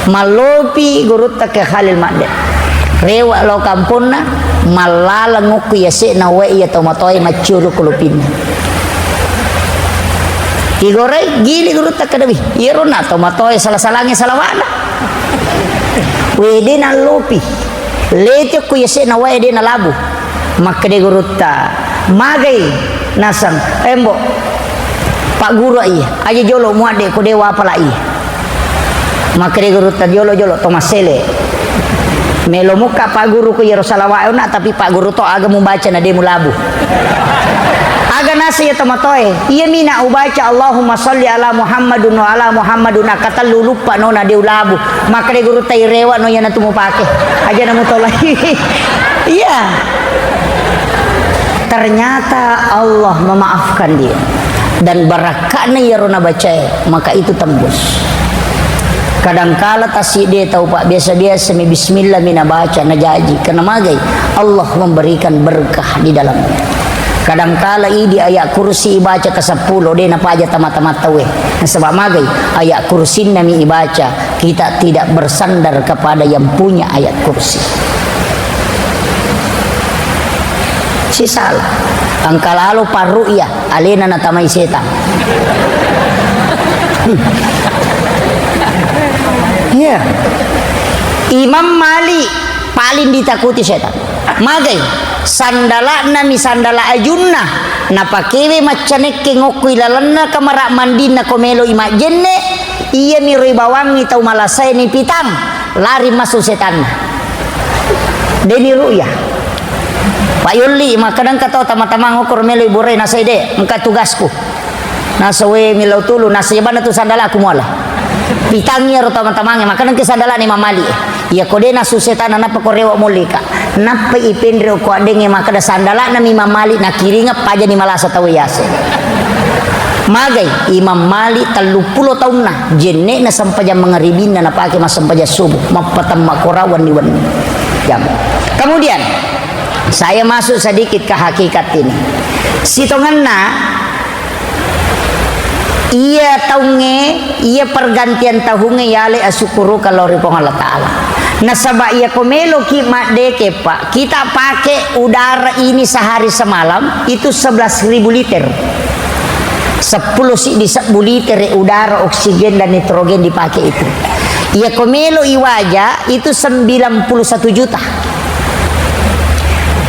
Malopi gurutta ke Khalil Madde. Rewe' lao kamponna, mallaleng okko yase'na wae iya tomatoae maccuru ko lopinna. Igorai, gili gurutta kadawi. Iyaro na tomatoae sala-salangnge salawa'na. We, de' nallopi. Leti okko yase'na wae de' nalabu. Makkeda gurutta, "Magai naseng, embo, Pak Guru iya, aja jolo muadde ko dewa apala iya." Makkeda gurutta, "Jolo-jolo to massele. Melo mukka Pak Guru ko iyaro salawa'e ona, tapi Pak Guru to aga mubaca na de' mulabu." Aga naseng iya tomatoae, "Iya mina ubaca Allahumma salli ala Muhammadun wa ala Muhammadun akkatellu luppa no na de' ulabu." Makkeda gurutta, "Irewa no iyanatu mupake. Aja na mutolai." Iya. Ternyata Allah memaafkan dia. Dan barakka'na iyaro nabacae, maka itu tembus. Kadangkala tassiddi tau, Pak, biasa-biasa mi bismillah mi nabaca, najaji. Karena magai, Allah memberikan berkah di dalamnya. Kadangkala idi ayat kursi ibaca ke seppulo, de' napaja tama-tama tauwe. Nasaba magai, ayat kursinna mi ibaca, kita tidak bersandar kepada yang punya ayat kursi. Sisala. Engka lalo parru iya, alena natamai setang. Iya. Imam Malik paling ditakuti setang. Magai, sandala'na mi sandala ajunna, napakewe maccanekke ngokko ilalenna kamara mandinna ko meloi majjenne, iyami ro ibawangngi tau malasae ni pitang, lari massu setanna. Deni ru'ya. Pak Yolli, makkeda engka to tama-tamang okkoro melo iburai, nasai de, engka tugasku. Nasa we milau tulu, nasa jabana tu sandalaku muala. Pitangi ro tama-tamange, makkeda engka sandalani mamali. Iya ko de nasu setanna nappa ko rewa molika. Nappa ipenre ko addengnge makkeda sandalana mi mamali nakiringa pajani malasa tau yase. Magai Imam Malik telluppulo taunna, jenne'na sempajang mangaribinna napake massempajang subuh, mappatemma kora wenni-wenni jam. Kemudian, saya masuk sedikit ke hakikat ini. Sitongenna, iya taungnge, iya pergantian tahungnge yale asukkuruka lao ri Puang Allah Ta'ala. Nasaba iya ko meloki maddeke, Pak, kita pakai udara ini sehari semalam itu sebelas ribu liter. Seppulo siddi sebbu litere udara, oksigen dan nitrogen dipakai itu. Iya ko melo iwaja itu sembilan puluh satu juta.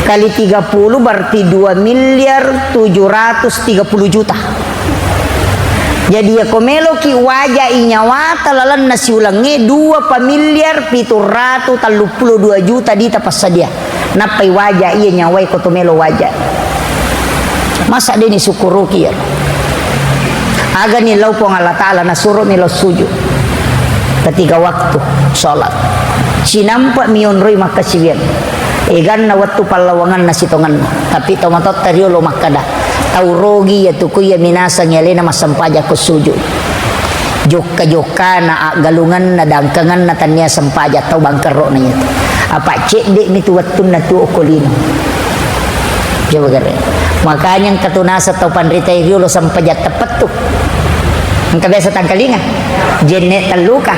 Kali tiga puluh berarti dua miliar tujuh ratus tiga puluh juta. Jadi iya ko meloki waja i nyawata lalenna siulengnge dua pa miliar pitu ratu telluppulo dua juta dita passadia. Nappai waja iya nyawae ko to melo waja. Masa de nisukkuruki iya? Agani lao Puang Allah Ta'ala nasuromi lao sujud. Ketika waktu sholat. Sinampa mionroi makkasiwiang. Eganna wettu pallawanganna sitongenna. Tapi tomatoatta riolo makkada, tau rogi iya tuku iya minasang alena massempajang ko sujud. Jokka-jokkana, aggalungenna, dangkangenna, tannia sempajang tau bangkerro'na iyatu. Apa cedde'mi tu wettunna tu okko lino. Coba gare. Makanya engka tu naseng tau panrita riolo sempajang teppettu. Engka biasa tangkalinga. Jenne telluka.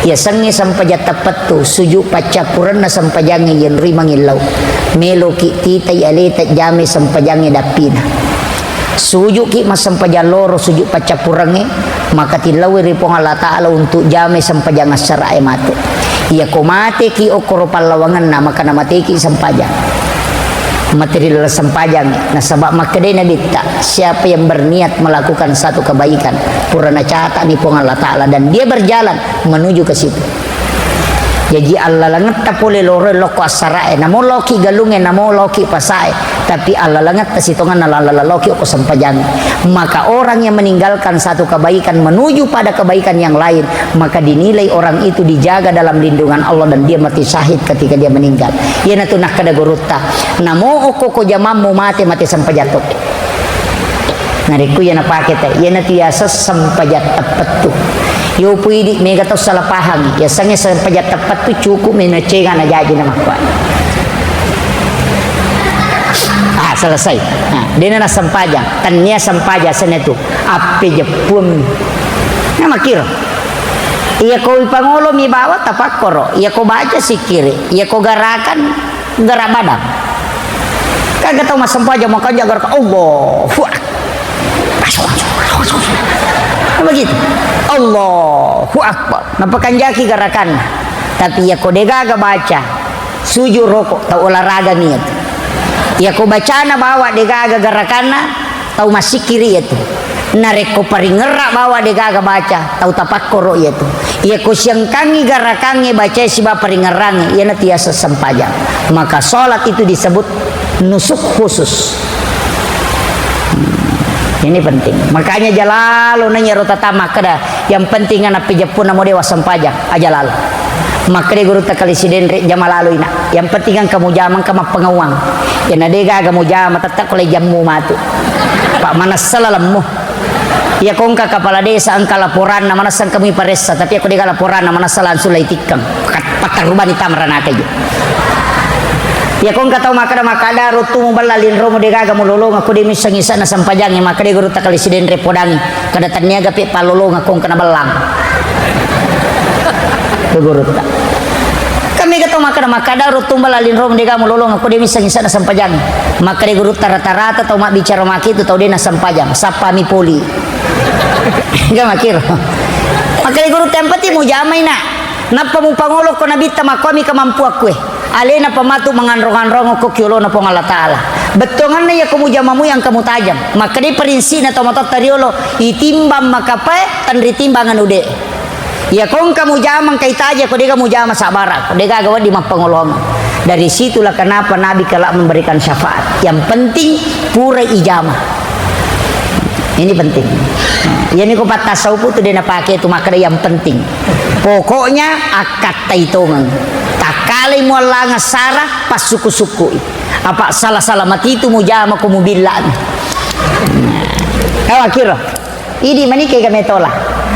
Iya sengnge sempajang teppettu, sujud paccappurenna sempajangnge yenri mangillau. Meloki titai aleta jame sempajangnge dappina. Sujuki massempajang loro, sujud paccappurengnge, maka tillauwi ri Puang Allah Ta'ala untuk jamai sempajang assara'e matu. Iya ko mateki okkoro pallawangenna, maka namateki sempajang. Mate ri laleng sempajangnge. Nasaba makkedai Nabitta, siapa yang berniat melakukan satu kebaikan, pura nacatani Puang Allah Ta'ala dan dia berjalan menuju ke situ. Jaji, allalengetta pole loroe lokko assara'e, namo loki galungnge, namo loki pasae, tapi allalengetta sitongenna lallaleng loki okko sempajangnge. Maka orang yang meninggalkan satu kebaikan menuju pada kebaikan yang lain, maka dinilai orang itu dijaga dalam lindungan Allah dan dia mati syahid ketika dia meninggal. Iyanatu nakkeda gurutta, namo okko ko jamammu mate, mate sempajang tokki. Narekko iya napake te, iyanatu yaseng sempajang teppettu. Yopo idi mega tau salah pahang. Yasengnge sempajang teppettu cukup menacega najaji namakkuai. Ah, selesai. Nah, dena nasempajang, tennia sempajang senna tu. Appejeppuammi. Nah, makkiro. Iya ko ipangolo mi bawa tapakkoro, iya ko baca sikkiri, iya ko garakan gerak badan. Kaga tau massempajang makanja gerakan Allahu Akbar. Begitu. Allahu Akbar. Napakanjaki gerakanna. Tapi iya ko degaga baca, sujud roko, tau olahraga mi iyatu. Iya ko bacana bawa degaga gerakanna, tau massikkiri iyatu. Narekko paringerra bawa degaga baca, tau tapakkoro iyatu. Iya ko siangkangi garakangnge bacae siba paringerrangnge, iyana tiasa sempajang. Maka salat itu disebut nusuk khusus. Hmm. Ini penting. Makanya jalalo nanya rota tama kada. Yang penting ana pejeppunna mo dewa sempajang, aja lalo. Makkeda gurutta kali sidenre, jama lalo ina. Yang penting engka mujama, engka mappangauang. Yana degaga mujama, tetap ko lai jammu matu. Pak manessa lalemmu. Iya ko engka kepala desa engka laporanna, manessa engka mui paressa, tapi ako dega laporanna, manessa langsung lai tikkang. Pat-, pattarubani tamara nakaji. Iya ko engka tau makkada-makkada, rottu mubella linromu degaga mulolongeng, ko de misseng isana sempajangnge, makkada gurutta kali sidenre podangi. Kada tanniaga pe pallolongeng ko engka nabellang. Ke gurutta. Kan mega tau makkada-makkada, rottu mubella linromu dega mulolongeng, ko de misseng isana sempajangnge. Makkada gurutta rata-rata tau mabbicara makitu tau de nasempajang, sappami poli. Ga makkiro. Makkada gurutta yang penting mujamai na. Nappa mupangolo ko nabitta makkuami kemampuakkue. Alena pamatu manganrong-anrong ko kiolona Puang Allah Ta'ala. Bettuanganna iya ko mujama mui engka mutajang. Makkadai parinsina tau matotta riolo, itimbang makapae, tenri timbang anu de. Iya ko engka mujama engka itaja, ko dega mujama sabara, ko dega aga wedding mappangolongeng. Dari situlah kenapa Nabi kelak memberikan syafaat. Yang penting pura ijama. Ini penting. Iya niko pattasaupu tu de napake tu makkada yang penting. Pokoknya akkattai tongeng. Takkalai muallangeng sara, passukku-sukkui. Apa sala-sala matitu mujama ko mubilla'mi. Awa kiro. Idi manike ga metola.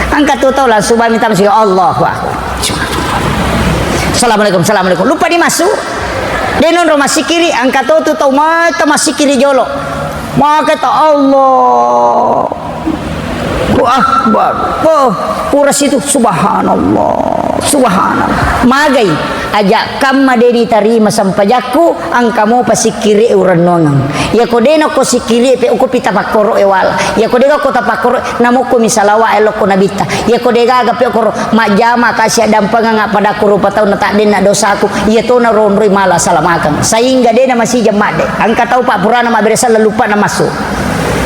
Angka tu tola subami tama siga Allahu Akbar. Assalamualaikum, assalamualaikum. Lupa dimasuk. De nonro masikiri, angka to tu tau mata masikiri jolo. Maka ta Allah. Allahu Akbar. Oh, pura situ, subhanallah. Subhanallah. Magai, aja kamma de ditarima sempajakku, angka mopa sikkiri urennuangeng. Iya ko de nako sikkiri pe uko pita pakkoro e wala. Iya ko de ko tapakkoro, namukku mi salawa e lokko nabitta. Iya ko de gaga pe okoro majjama kasi addampengeng appada ko rupa taunna taddenna dosaku. Iya tona ronroi mala salamakeng. Sehingga de na masijeng madde. Angka tau pak purana mabbere selleng luppa na massu.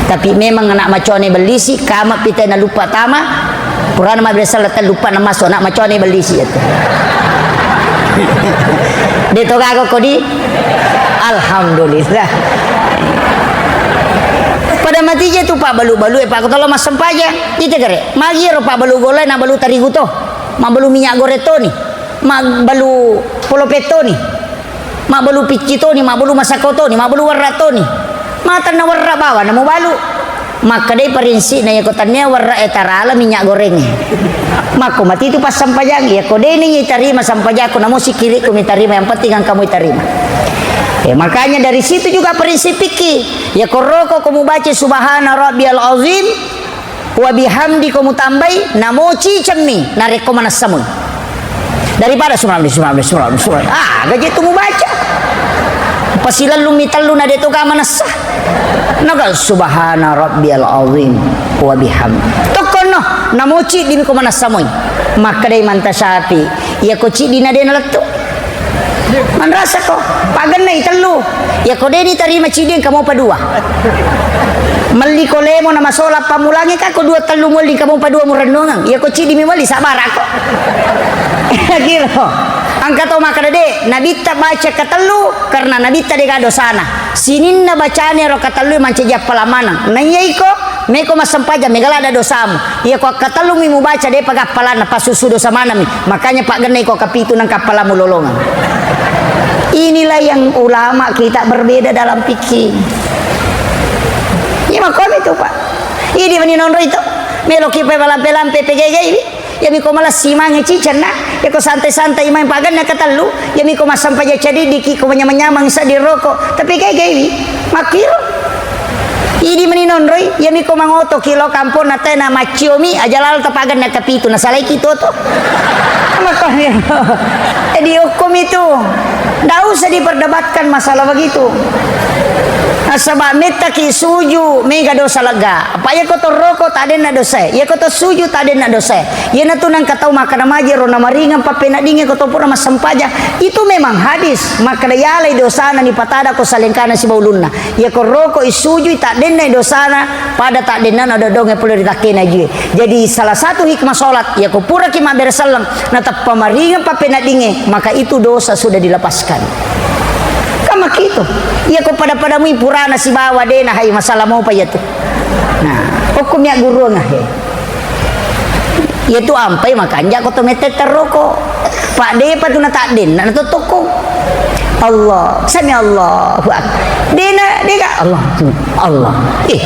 Tapi memang anak macoane bellisi, kama pita na luppa tama, purana mabbere selleng luppa na massu, anak macoane bellisi itu. De to gaga kodi? Alhamdulillah. Pada mati je tu pak balu-balu e pak ko tolo massempajang. Ite gare, magi ro pak balu gole na balu tarigu to, ma balu minyak goreng toni, ma balu polope toni. Mabbalu picci toni, mabbalu masako toni, mabbalu werra toni. Matanna werra bawang namubalu. Makkedai parinsikna, iyako tannia werra e tarala minyak goreng e. Makko matitu passampajang, iyako deni itarima sampajakku, namo sikkirikku mitarima, yang penting engkamu itarima. Eh, makanya dari situ juga prinsip fikih. Iyako roko ko mubaca subhana rabbiyal azim, wa bihamdi ko mutambai, namo cicemmi narekko manessa mui. Daripada subhanallah, subhanallah, subhanallah, subhanallah. Ah, gaje tu mubaca. Pasilellumi tellu na de to ga manessa. Naga subhana rabbiyal azim wa bihamdi. Tokkonno, namo ciddimi ko manessa mui. Makkedai manta Syafi'i, iyako ciddi na de nalettu. Manrasako, pagennai tellu. Iyako de ditarima ciddi engka mopa dua. Melli ko lemo na masola pammulangi ka ko dua tellu muelli engka mopa dua murennuangeng. Iyako ciddi mi muelli sabarako. Kiro. Engka to makkeda de, nabitta baca katellu karena nabitta de ga dosana. Sininna bacane ro katellu mancaji appalang maneng. Naiya iko Meko massempajang, mega ladda dosamu. Iyako akkatellumi mubaca, depa gappalanna, passusu dosa manami. Makanya paggennai ko kapitu nang kappalammu lolongeng. Inilah yang ulama kita berbeda dalam fikih. Iya makkomi tu, Pak. Idi mani nonro itu. Meloki pe malampe-lampe pegaigai. Iyami ko malessi mange cicenna, iyako santai-santai maeng paganna katellu, iyami ko massempajang cadiddiki, ko manyamang-nyamang seddi roko, tapi gai-gaiwi, makkiro. Idi meni nonroi, iyami ko mangoto ki lo kampong na tena macciomi, aja lalo tapagan na kapitu, na salaiki to to. Makanya, jadi okkomi tu. Ndak usah diperdebatkan masalah begitu. Nasaba mettaki suju, mega dosa lega. Apa iya ko to roko, tak denna dosa. Iya ko to suju, tak denna dosa. Iyanatu nengka tau makkeda majero namaringeng pappeneddingnge ko to pura massempajang. Itu memang hadis. Makkeda yalai dosana nipatada ko salengkana sibawa ulunna. Iya ko roko isujui, tak dennai dosana pada tak dennana dodongnge pole ri takkena jue. Jadi salah satu hikmah sholat, iya ko puraki mabbere selleng, nateppa maringeng pappeneddingnge, maka itu dosa sudah dilepaskan. Kan makkitu. Iya ko pada-pada mui purana sibawa dena, hai masalah mopa iya tu. Nah, okkomi agguruang he. Iya tu ampai makanja ko to mette terroko. Pak depa tu na tak denna na to tokko. Allah, sami Allahu akbar. Dena, dega Allah. Allah. Eh.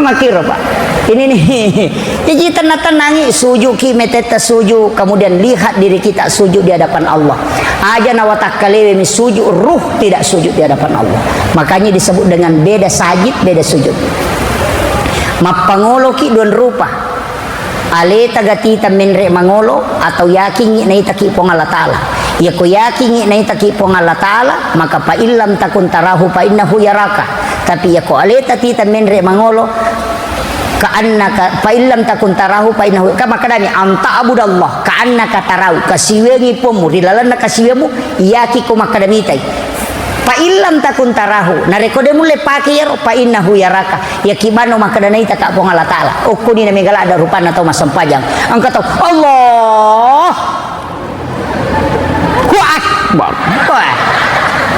Makiro, Pak. Ini nih. Jadi tenang-tenangi, sujuki, metetta suju, kemudian lihat diri kita sujud di hadapan Allah. Aja nawatakkalewemi sujud, ruh tidak sujud di hadapan Allah. Makanya disebut dengan beda sajid, beda sujud. Mappangoloki dua rupa. Aleta gatita menre mangolo atau yakingi naitaki Puang Allah Ta'ala. Iya ko yakingi naitaki Puang Allah Ta'ala, maka fa illam takun tarahu fa innahu yaraka. Tapi iya ko aleta tita menre mangolo, ka annaka, fa illam takun tarahu fa innahu, ka makkedami, "Anta abudallah, ka annaka tarahu," kasiwengi Puangmu, ri lalenna kasiwemu, iyaki ko makkeda mitai. Fa illam takun tarahu, narekko de mulle pake iyaro, fa innahu yaraka, iyaki bano makkeda naitaka Puang Allah Ta'ala. Okkoni na mega ladda rupanna tau massempajang. Engka tau, Allah! Allahu Akbar. Wah.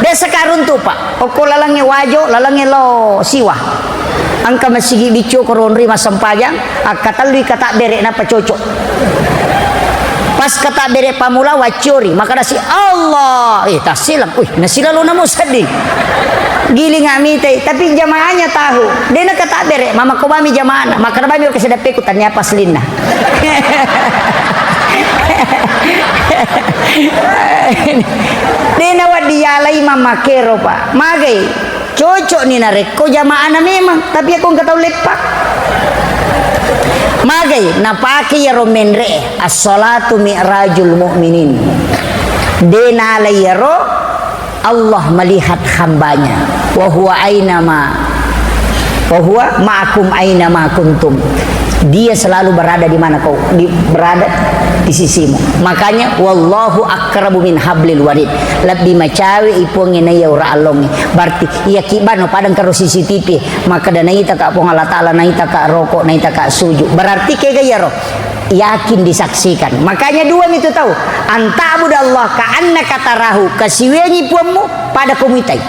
Biasa karuntu, Pak. Okko lalengnge wajo, lalengnge lo siwa. Engka masigi biccu ko ronri massempajang, akkatellui katabbere nappa cocok. Pas katabbere pamula wacciori, makkedasi, "Allah." Eh, tassileng. Wih, nasilalona mo sedding. Giling mitai, tapi jamaahnya tahu. Dena katabbere, mama ko bami jamaahna, makkeda bami oke sedeppeku tania paslinna. Dena waddi yalai mamakero, Pak. Magai? Cocok ni narekko jamaahna memang, tapi aku engka tau leppa. Magai napake iyaro menre, as-salatu mi'rajul mu'minin. Dena ala iyaro Allah melihat hambanya. Wa huwa ainama, wa huwa ma'akum ainama kuntum. Dia selalu berada di mana kau di, berada di sisimu. Makanya, wallahu akrabu min hablil warid. Lebbi macawe i Puangnge naiya ura allongnge. Berarti, iya kibano padang karo C C T V. Makkeda naitaka Puang Allah Ta'ala, naitaka roko, naitaka suju. Berarti kega iyaro? Yakin disaksikan. Makanya dua mitu tau. Anta'budallaha ka'annaka tarahu. Kasiwengi Puammu pada ko muitai.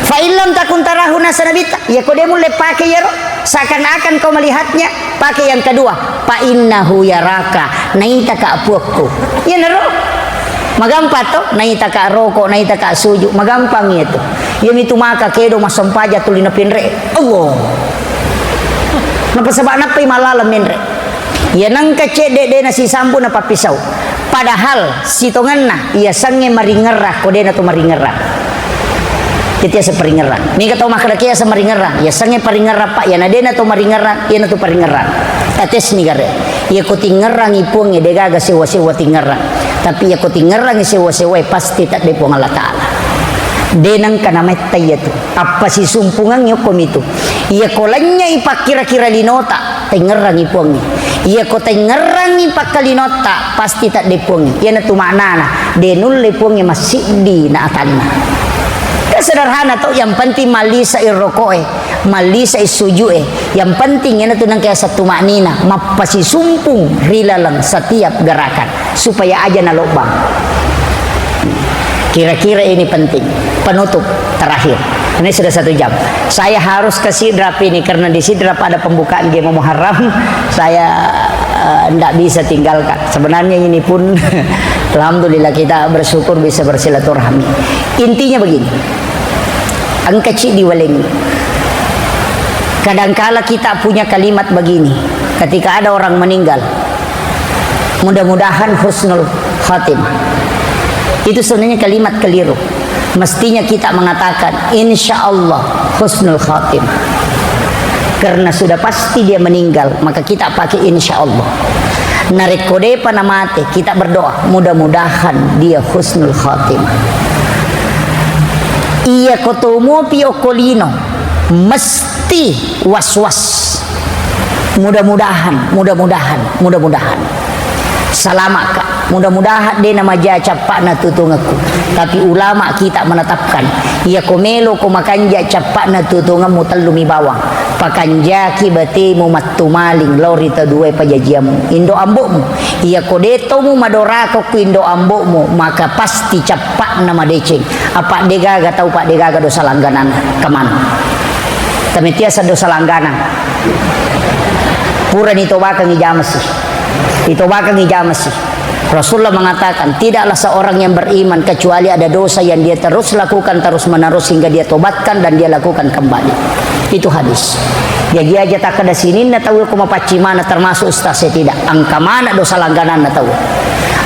Fa in lam takun tarahu, nasa Nabitta, iya ko de mulle pake iyaro, seakan-akan kau melihatnya, pake yang kedua, fa innahu yaraka, naitaka Puakku. Iyanaro. Magampang to, naitaka roko, naitaka suju, magampang iya tu. Iya mitu maka kedo massempaja tuli napinre. Allah. Napasaba nappai malala menre. Iya nengka cedde de nasisambu napappisau. Padahal sitongenna iya sengnge maringerra ko de natu maringerra. Jadi asa paringerra. Mega tau makkeda ke asa maringerra. Iya sengnge paringerra, Pak, iya na de natu maringerra, iya natu paringerra. Tates ni gare. Iya ko tingerrangi Puangnge de gaga sewa-sewa tingerrang. Tapi iya ko tingerrangi sewa-sewa pasti tadde Puang Allah Ta'ala. De nengka nametta iya tu. Apa sisumpungangngi okko mitu. Iya ko lennyai pakkira-kira linota. Taingngerangngi Puangnge. Iya ko taingngerangngi pakkalinotta, pasti tadde Puangnge. Iyanatu maknana, de nulle Puangnge massiddi na atanna. Kan sederhana to, yang penting mallisai rokoe, mallisai sujue. Yang penting iyanatu nengka yaseng tumaknina, mappasisumpung ri laleng setiap gerakan. Supaya aja nalobbang. Kira-kira ini penting. Penutup terakhir. Ini sudah satu jam. Saya harus ke Sidrap ini karena di Sidrap ada pembukaan Gema Muharram. Saya eh, ndak bisa tinggalkan. Sebenarnya ini pun alhamdulillah kita bersyukur bisa bersilaturahmi. Intinya begini. Engka ci diwalengi. Kadangkala kita punya kalimat begini. Ketika ada orang meninggal, mudah-mudahan husnul khatimah. Itu sebenarnya kalimat keliru. Mestinya kita mengatakan, "Insya Allah husnul khatimah." Karena sudah pasti dia meninggal, maka kita pakai "insya Allah." Narekko depa namate, kita berdoa, "Mudah-mudahan dia husnul khatimah." Iya ko tomopi okko lino, mesti was-was. Mudah-mudahan, mudah-mudahan, mudah-mudahan. Salama' ka. Mudah-mudahan de' namaja cappa'na tutungekku. Tapi ulama kita menetapkan, iya ko melo ko makanja cappa'na tutungemmu, tellumi bawang. Pakanjaki batemu mattumaling lao ri tau duae pajajiammu. Indo' ambo'mu. Iya ko de' tomu madorako ku indo' ambo'mu, maka pasti cappa'na madeceng. Apa' de' gaga tau, pa' de' gaga dosa langganan. Kaman. Tametiasa dosa langganan. Purani tobakangngi jamasi. Itobakangngi jamasi. Rasulullah mengatakan, "Tidaklah seorang yang beriman kecuali ada dosa yang dia terus lakukan terus-menerus hingga dia tobatkan dan dia lakukan kembali." Itu hadis. Jaji aja takkeda sininna tau ko mapaccing maneng termasuk ustaz, saya tidak. Engka maneng dosa langgananna tau.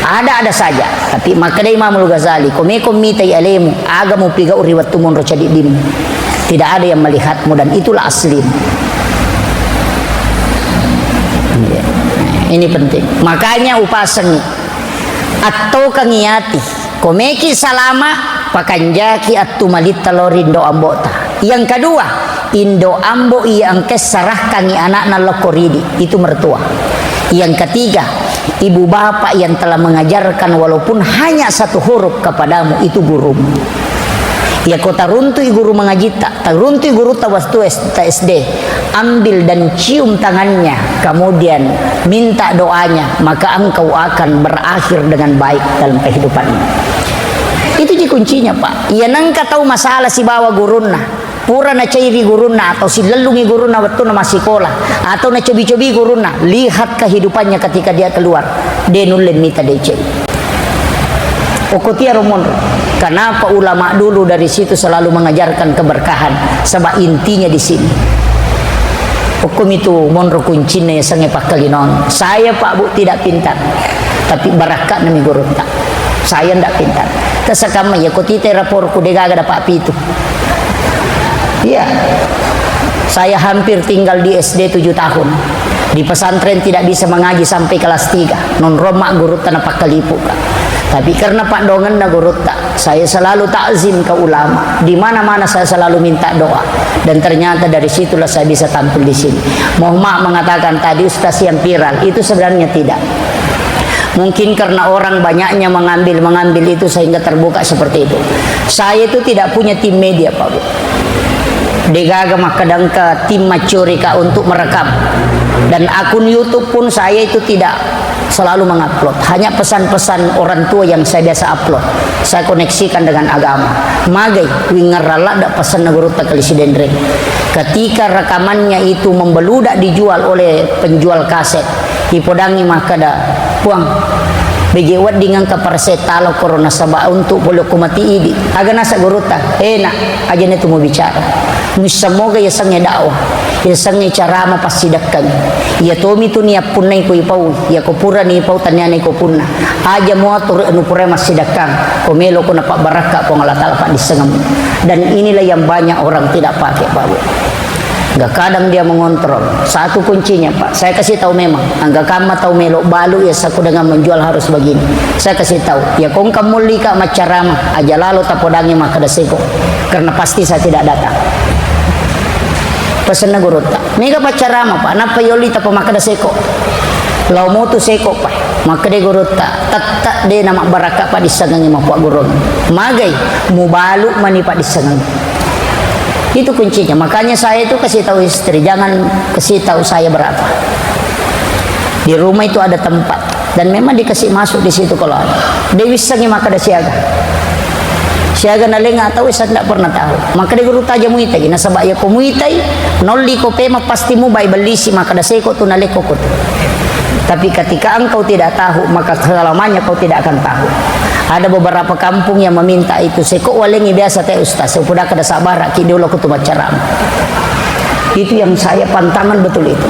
Ada-ada saja. Tapi makkeda Imamul Ghazali, ko meko mitai alemu, aga mupigau ri wettu monro cadiddimmu. Tidak ada yang melihatmu dan itulah aslimu. Iya. Ini penting. Makanya upasengi. Attokengi ati. Ko meki salama, pakanjaki attumalitta lao ri indo' ambo'ta. Yang kedua, indo' ambo' iya engka sarahkangi anakna lokko ridi. Itu mertua. Yang ketiga, ibu bapak yang telah mengajarkan walaupun hanya satu huruf kepadamu, itu gurumu. Iya ko taruntui guru mengajitta, taruntui gurutta wettu S-, ta S D, ambil dan cium tangannya, kemudian minta doanya, maka engkau akan berakhir dengan baik dalam kehidupanmu. Itu ji kuncinya, Pak. Iya nengka tau masalah sibawa gurunna, pura nacairi gurunna atau silellungi gurunna wettunna massikola, atau nacobi-cobi gurunna, lihat kehidupannya ketika dia keluar, de' nulle mita deceng. Okko tiaro monro. Kenapa ulama dulu dari situ selalu mengajarkan keberkahan? Sebab intinya di sini. Okkomi tu monro kuncinna yasengnge pakkalinoang. Saya, Pak Bu, tidak pintar. Tapi barakka'na mi gurutta. Saya ndak pintar. Tasakamma iya ko titai raporku de' gaga dapat pitu. Iya. Saya hampir tinggal di S D tujuh tahun. Di pesantren tidak bisa mengaji sampai kelas tiga. Nonromma gurutta napakkalipuka. Tapi karena paddoangenna gurutta, saya selalu takzim ke ulama. Di mana-mana saya selalu minta doa. Dan ternyata dari situlah saya bisa tampil di sini. Mohon maaf mengatakan tadi ustaz yang viral, itu sebenarnya tidak. Mungkin karena orang banyaknya mengambil-mengambil itu sehingga terbuka seperti itu. Saya itu tidak punya tim media, Pak Bu. De' gaga makkeda engka tim maccurika untuk merekam. Dan akun YouTube pun saya itu tidak selalu mengupload. Hanya pesan-pesan orang tua yang saya biasa upload. Saya koneksikan dengan agama. Magai, wingerralla dak pesanna gurutta Kali Sidenreng. Ketika rekamannya itu membeludak dijual oleh penjual kaset, ipodangi makkeda, "Puang, beje wedding engka parese talo korona saba untuk pole ko mati idi." Aga nasa gurutta, "Eh, Nak, aja na tu mubicara. Muissammoga yasengnge dakwah, yasengnge carama passidekkangi. Iya tomi tu niappunnai ko ipau, iya ko purani ipau tannianai ko punna. Aja muatur anu purai massidekkang, ko melo ko napabbarakka Puang Allah Taala paddissengemmu." Dan inilah yang banyak orang tidak pakai, Pak Bu. Nggak, kadang dia mengontrol. Satu kuncinya, Pak, saya kasih tahu memang, angka kamma tahu melo balu ya saku dengan menjual harus begini. Saya kasih tahu, ya kongka mulli ka maccarama, aja lalo tapodangi makkeda seko, karena pasti saya tidak datang. Pesenna gurutta, mega paccarama, Pak, nappa yolli tapa makkeda seko. Lao mutu seko, Pak, makkeda gurutta, tetta de na mabbarakka paddissengengi mappagurung. Magai, mubalu mani paddissengengi. Itu kuncinya. Makanya saya itu kasih tahu istri, jangan kasih tahu saya berapa. Di rumah itu ada tempat. Dan memang dikasih masuk di situ kalau ada. De wissengi makkeda siaga. Siaga nalenga tahu, saya tidak pernah tahu. Makkeda gurutta aja muitai. Nasaba ya ko muitai, nolli ko pema pasti mubai bellisi makkeda seko tu naleko ko tu. Tapi ketika engkau tidak tahu, maka selamanya kau tidak akan tahu. Ada beberapa kampung yang meminta itu, "Seko walengi biasa te Ustaz, upoda kada sabara ki dolo ko tu maccarama." Itu yang saya pantangan betul itu.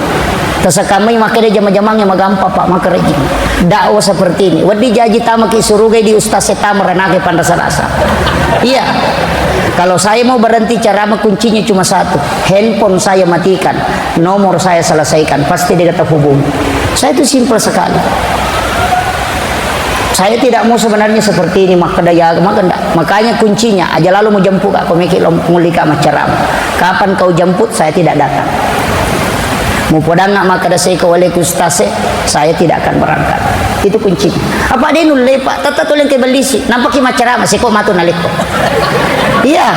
Tasakamai makkeda jama-jamang yang magampa, Pak, makerja. Dakwah seperti ini. Weddi jaji tamaki surugai di ustaz setama renake panrasa-rasa. Iya. Kalau saya mau berhenti ceramah, kuncinya cuma satu. Handphone saya matikan, nomor saya selesaikan, pasti dia kata hubungi. Saya itu simpel sekali. Saya tidak mau sebenarnya seperti ini, makkeda ya, makkeda. Makanya kuncinya, aja lalu mau jemput kak, kau meki lo mulika macam. Kapan kau jemput, saya tidak datang. Mau podang nggak makkeda seko waleku ustaz, saya tidak akan berangkat. Itu kuncinya. Apa dia nulle, Pak? Tetap tulen ke belisi. Nampak ki macam, seko matu naleko. Iya,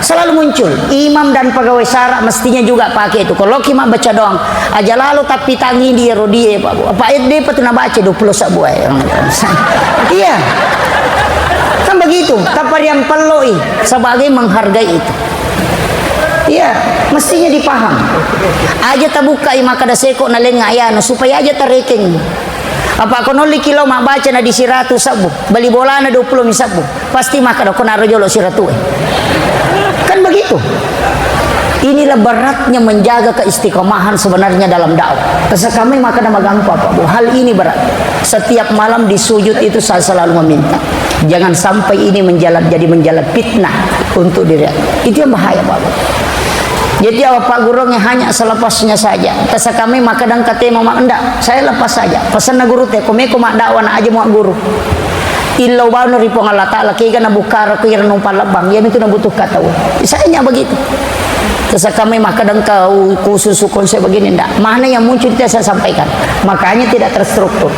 selalu muncul. Imam dan pegawai syara mestinya juga pakai itu. Kalau ki mak baca doang, aja lalu tapi tangi dia rodie, Pak. Apa dia patu nabaca dua puluh sabu, eh. Iya. Kan begitu, tapariang pelloi sebagai menghargai itu. Iya, mestinya dipaham. Aja tabukai makkeda seko nalenga ayana supaya aja tarekeng. Apa ko nolli kilo mabbaca na di siratu sabbu, bali bolana dua puluh mi sabbu, pasti makkeda ko naro jolo siratu, eh. Kan begitu. Inilah beratnya menjaga keistiqomahan sebenarnya dalam dakwah. Terus kami makkeda magampa, Pak Bu. Hal ini berat. Setiap malam di sujud itu saya selalu meminta. Jangan sampai ini menjalar, jadi menjalar fitnah untuk diri. Itu yang bahaya, Pak Bu. Jadi apa Pak Gurung yang hanya selepasnya saja. Terus kami makkeda katemu mak ndak, saya lepas saja. Pesanna guru te, komeko mak dakwah na aja mau guru. Illau bawang ri Puang Allah Ta'ala, kega nabukkara ku ira numpang labbang, iya mitu nabutuhka tau. Saya hanya begitu. Terus kami makkeda engka khusus konsep begini, ndak. Mana yang muncul itu saya sampaikan. Makanya tidak terstruktur.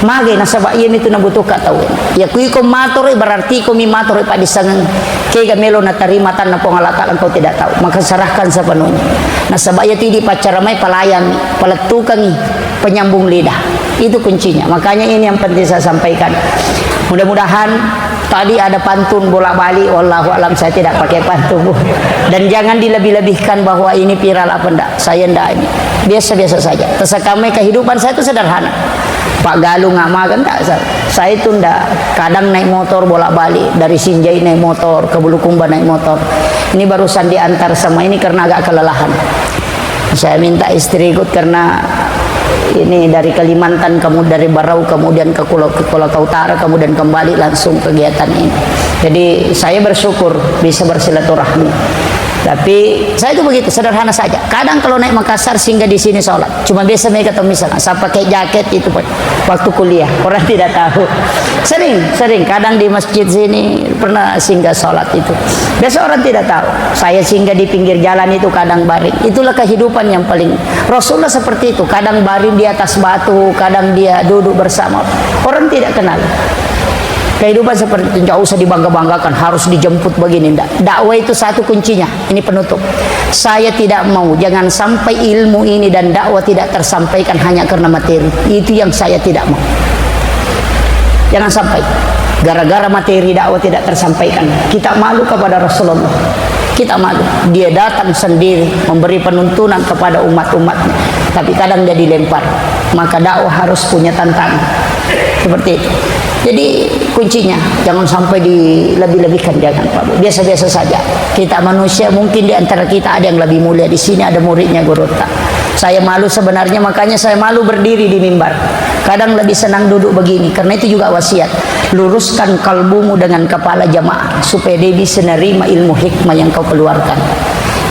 Mage nasaba iya mitu nabutuhka tau. Ya kui ko matoroi, berarti ko mi matoroi paddissengeng. Kega melo natarima tanna Puang Allah Ta'ala engkau tidak tahu. Maka serahkan sepenuhnya. Nasaba iya tu idi paccaramai, palayani, palettukangi. Penyambung lidah. Itu kuncinya. Makanya ini yang penting saya sampaikan. Mudah-mudahan tadi ada pantun bolak-balik, wallahu alam, saya tidak pakai pantun, Bu. Dan jangan dilebih-lebihkan bahwa ini viral apa ndak. Saya ndak ini. Biasa-biasa saja. Terus kami kehidupan saya itu sederhana. Pak Galung nggak makan ndak. Saya, saya itu ndak. Kadang naik motor bolak-balik dari Sinjai naik motor ke Bulukumba naik motor. Ini barusan diantar sama ini karena agak kelelahan. Saya minta istri ikut karena ini dari Kalimantan, kamu dari Barau, kemudian ke Kuala, ke Kuala Utara, kemudian kembali langsung kegiatan ini. Jadi saya bersyukur bisa bersilaturahmi. Tapi saya itu begitu, sederhana saja. Kadang kalau naik Makassar, singgah di sini sholat. Cuma biasa mereka tahu misalnya, saya pakai jaket itu, Pak. Waktu kuliah, orang tidak tahu. Sering, sering. Kadang di masjid sini pernah singgah sholat itu. Biasa orang tidak tahu. Saya singgah di pinggir jalan itu kadang baring. Itulah kehidupan yang paling. Rasulullah seperti itu. Kadang baring di atas batu, kadang dia duduk bersama. Orang tidak kenal. Kehidupan seperti itu, nggak usah dibangga-banggakan, harus dijemput begini, ndak. Dakwah itu satu kuncinya. Ini penutup. Saya tidak mau, jangan sampai ilmu ini dan dakwah tidak tersampaikan hanya karena materi. Itu yang saya tidak mau. Jangan sampai gara-gara materi dakwah tidak tersampaikan, kita malu kepada Rasulullah. Kita malu. Dia datang sendiri memberi penuntunan kepada umat-umatnya. Tapi kadang dia dilempar. Maka dakwah harus punya tantangan. Seperti itu. Jadi kuncinya jangan sampai dilebih-lebihkan, jangan, Pak Bu. Biasa-biasa saja. Kita manusia, mungkin di antara kita ada yang lebih mulia. Di sini ada muridnya gurutta. Saya malu sebenarnya, makanya saya malu berdiri di mimbar. Kadang lebih senang duduk begini, karena itu juga wasiat. Luruskan kalbumu dengan kepala jamaah, supaya dia bisa nerima ilmu hikmah yang kau keluarkan.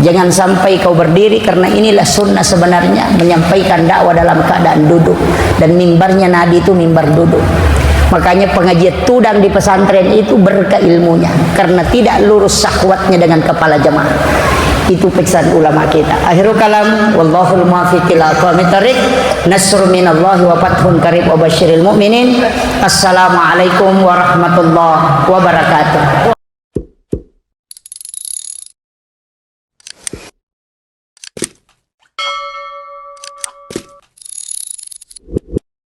Jangan sampai kau berdiri, karena inilah sunnah sebenarnya, menyampaikan dakwah dalam keadaan duduk. Dan mimbarnya Nabi itu mimbar duduk. Makanya pengajian tudang di pesantren itu berkah ilmunya, karena tidak lurus syahwatnya dengan kepala jemaah. Itu pesan ulama kita. Akhirul kalam, wallahul muwaffiq ila aqwamit thariq. Nasrun minallahi wa fathun qarib wa basyiril mu'minin. Assalamualaikum warahmatullahi wabarakatuh.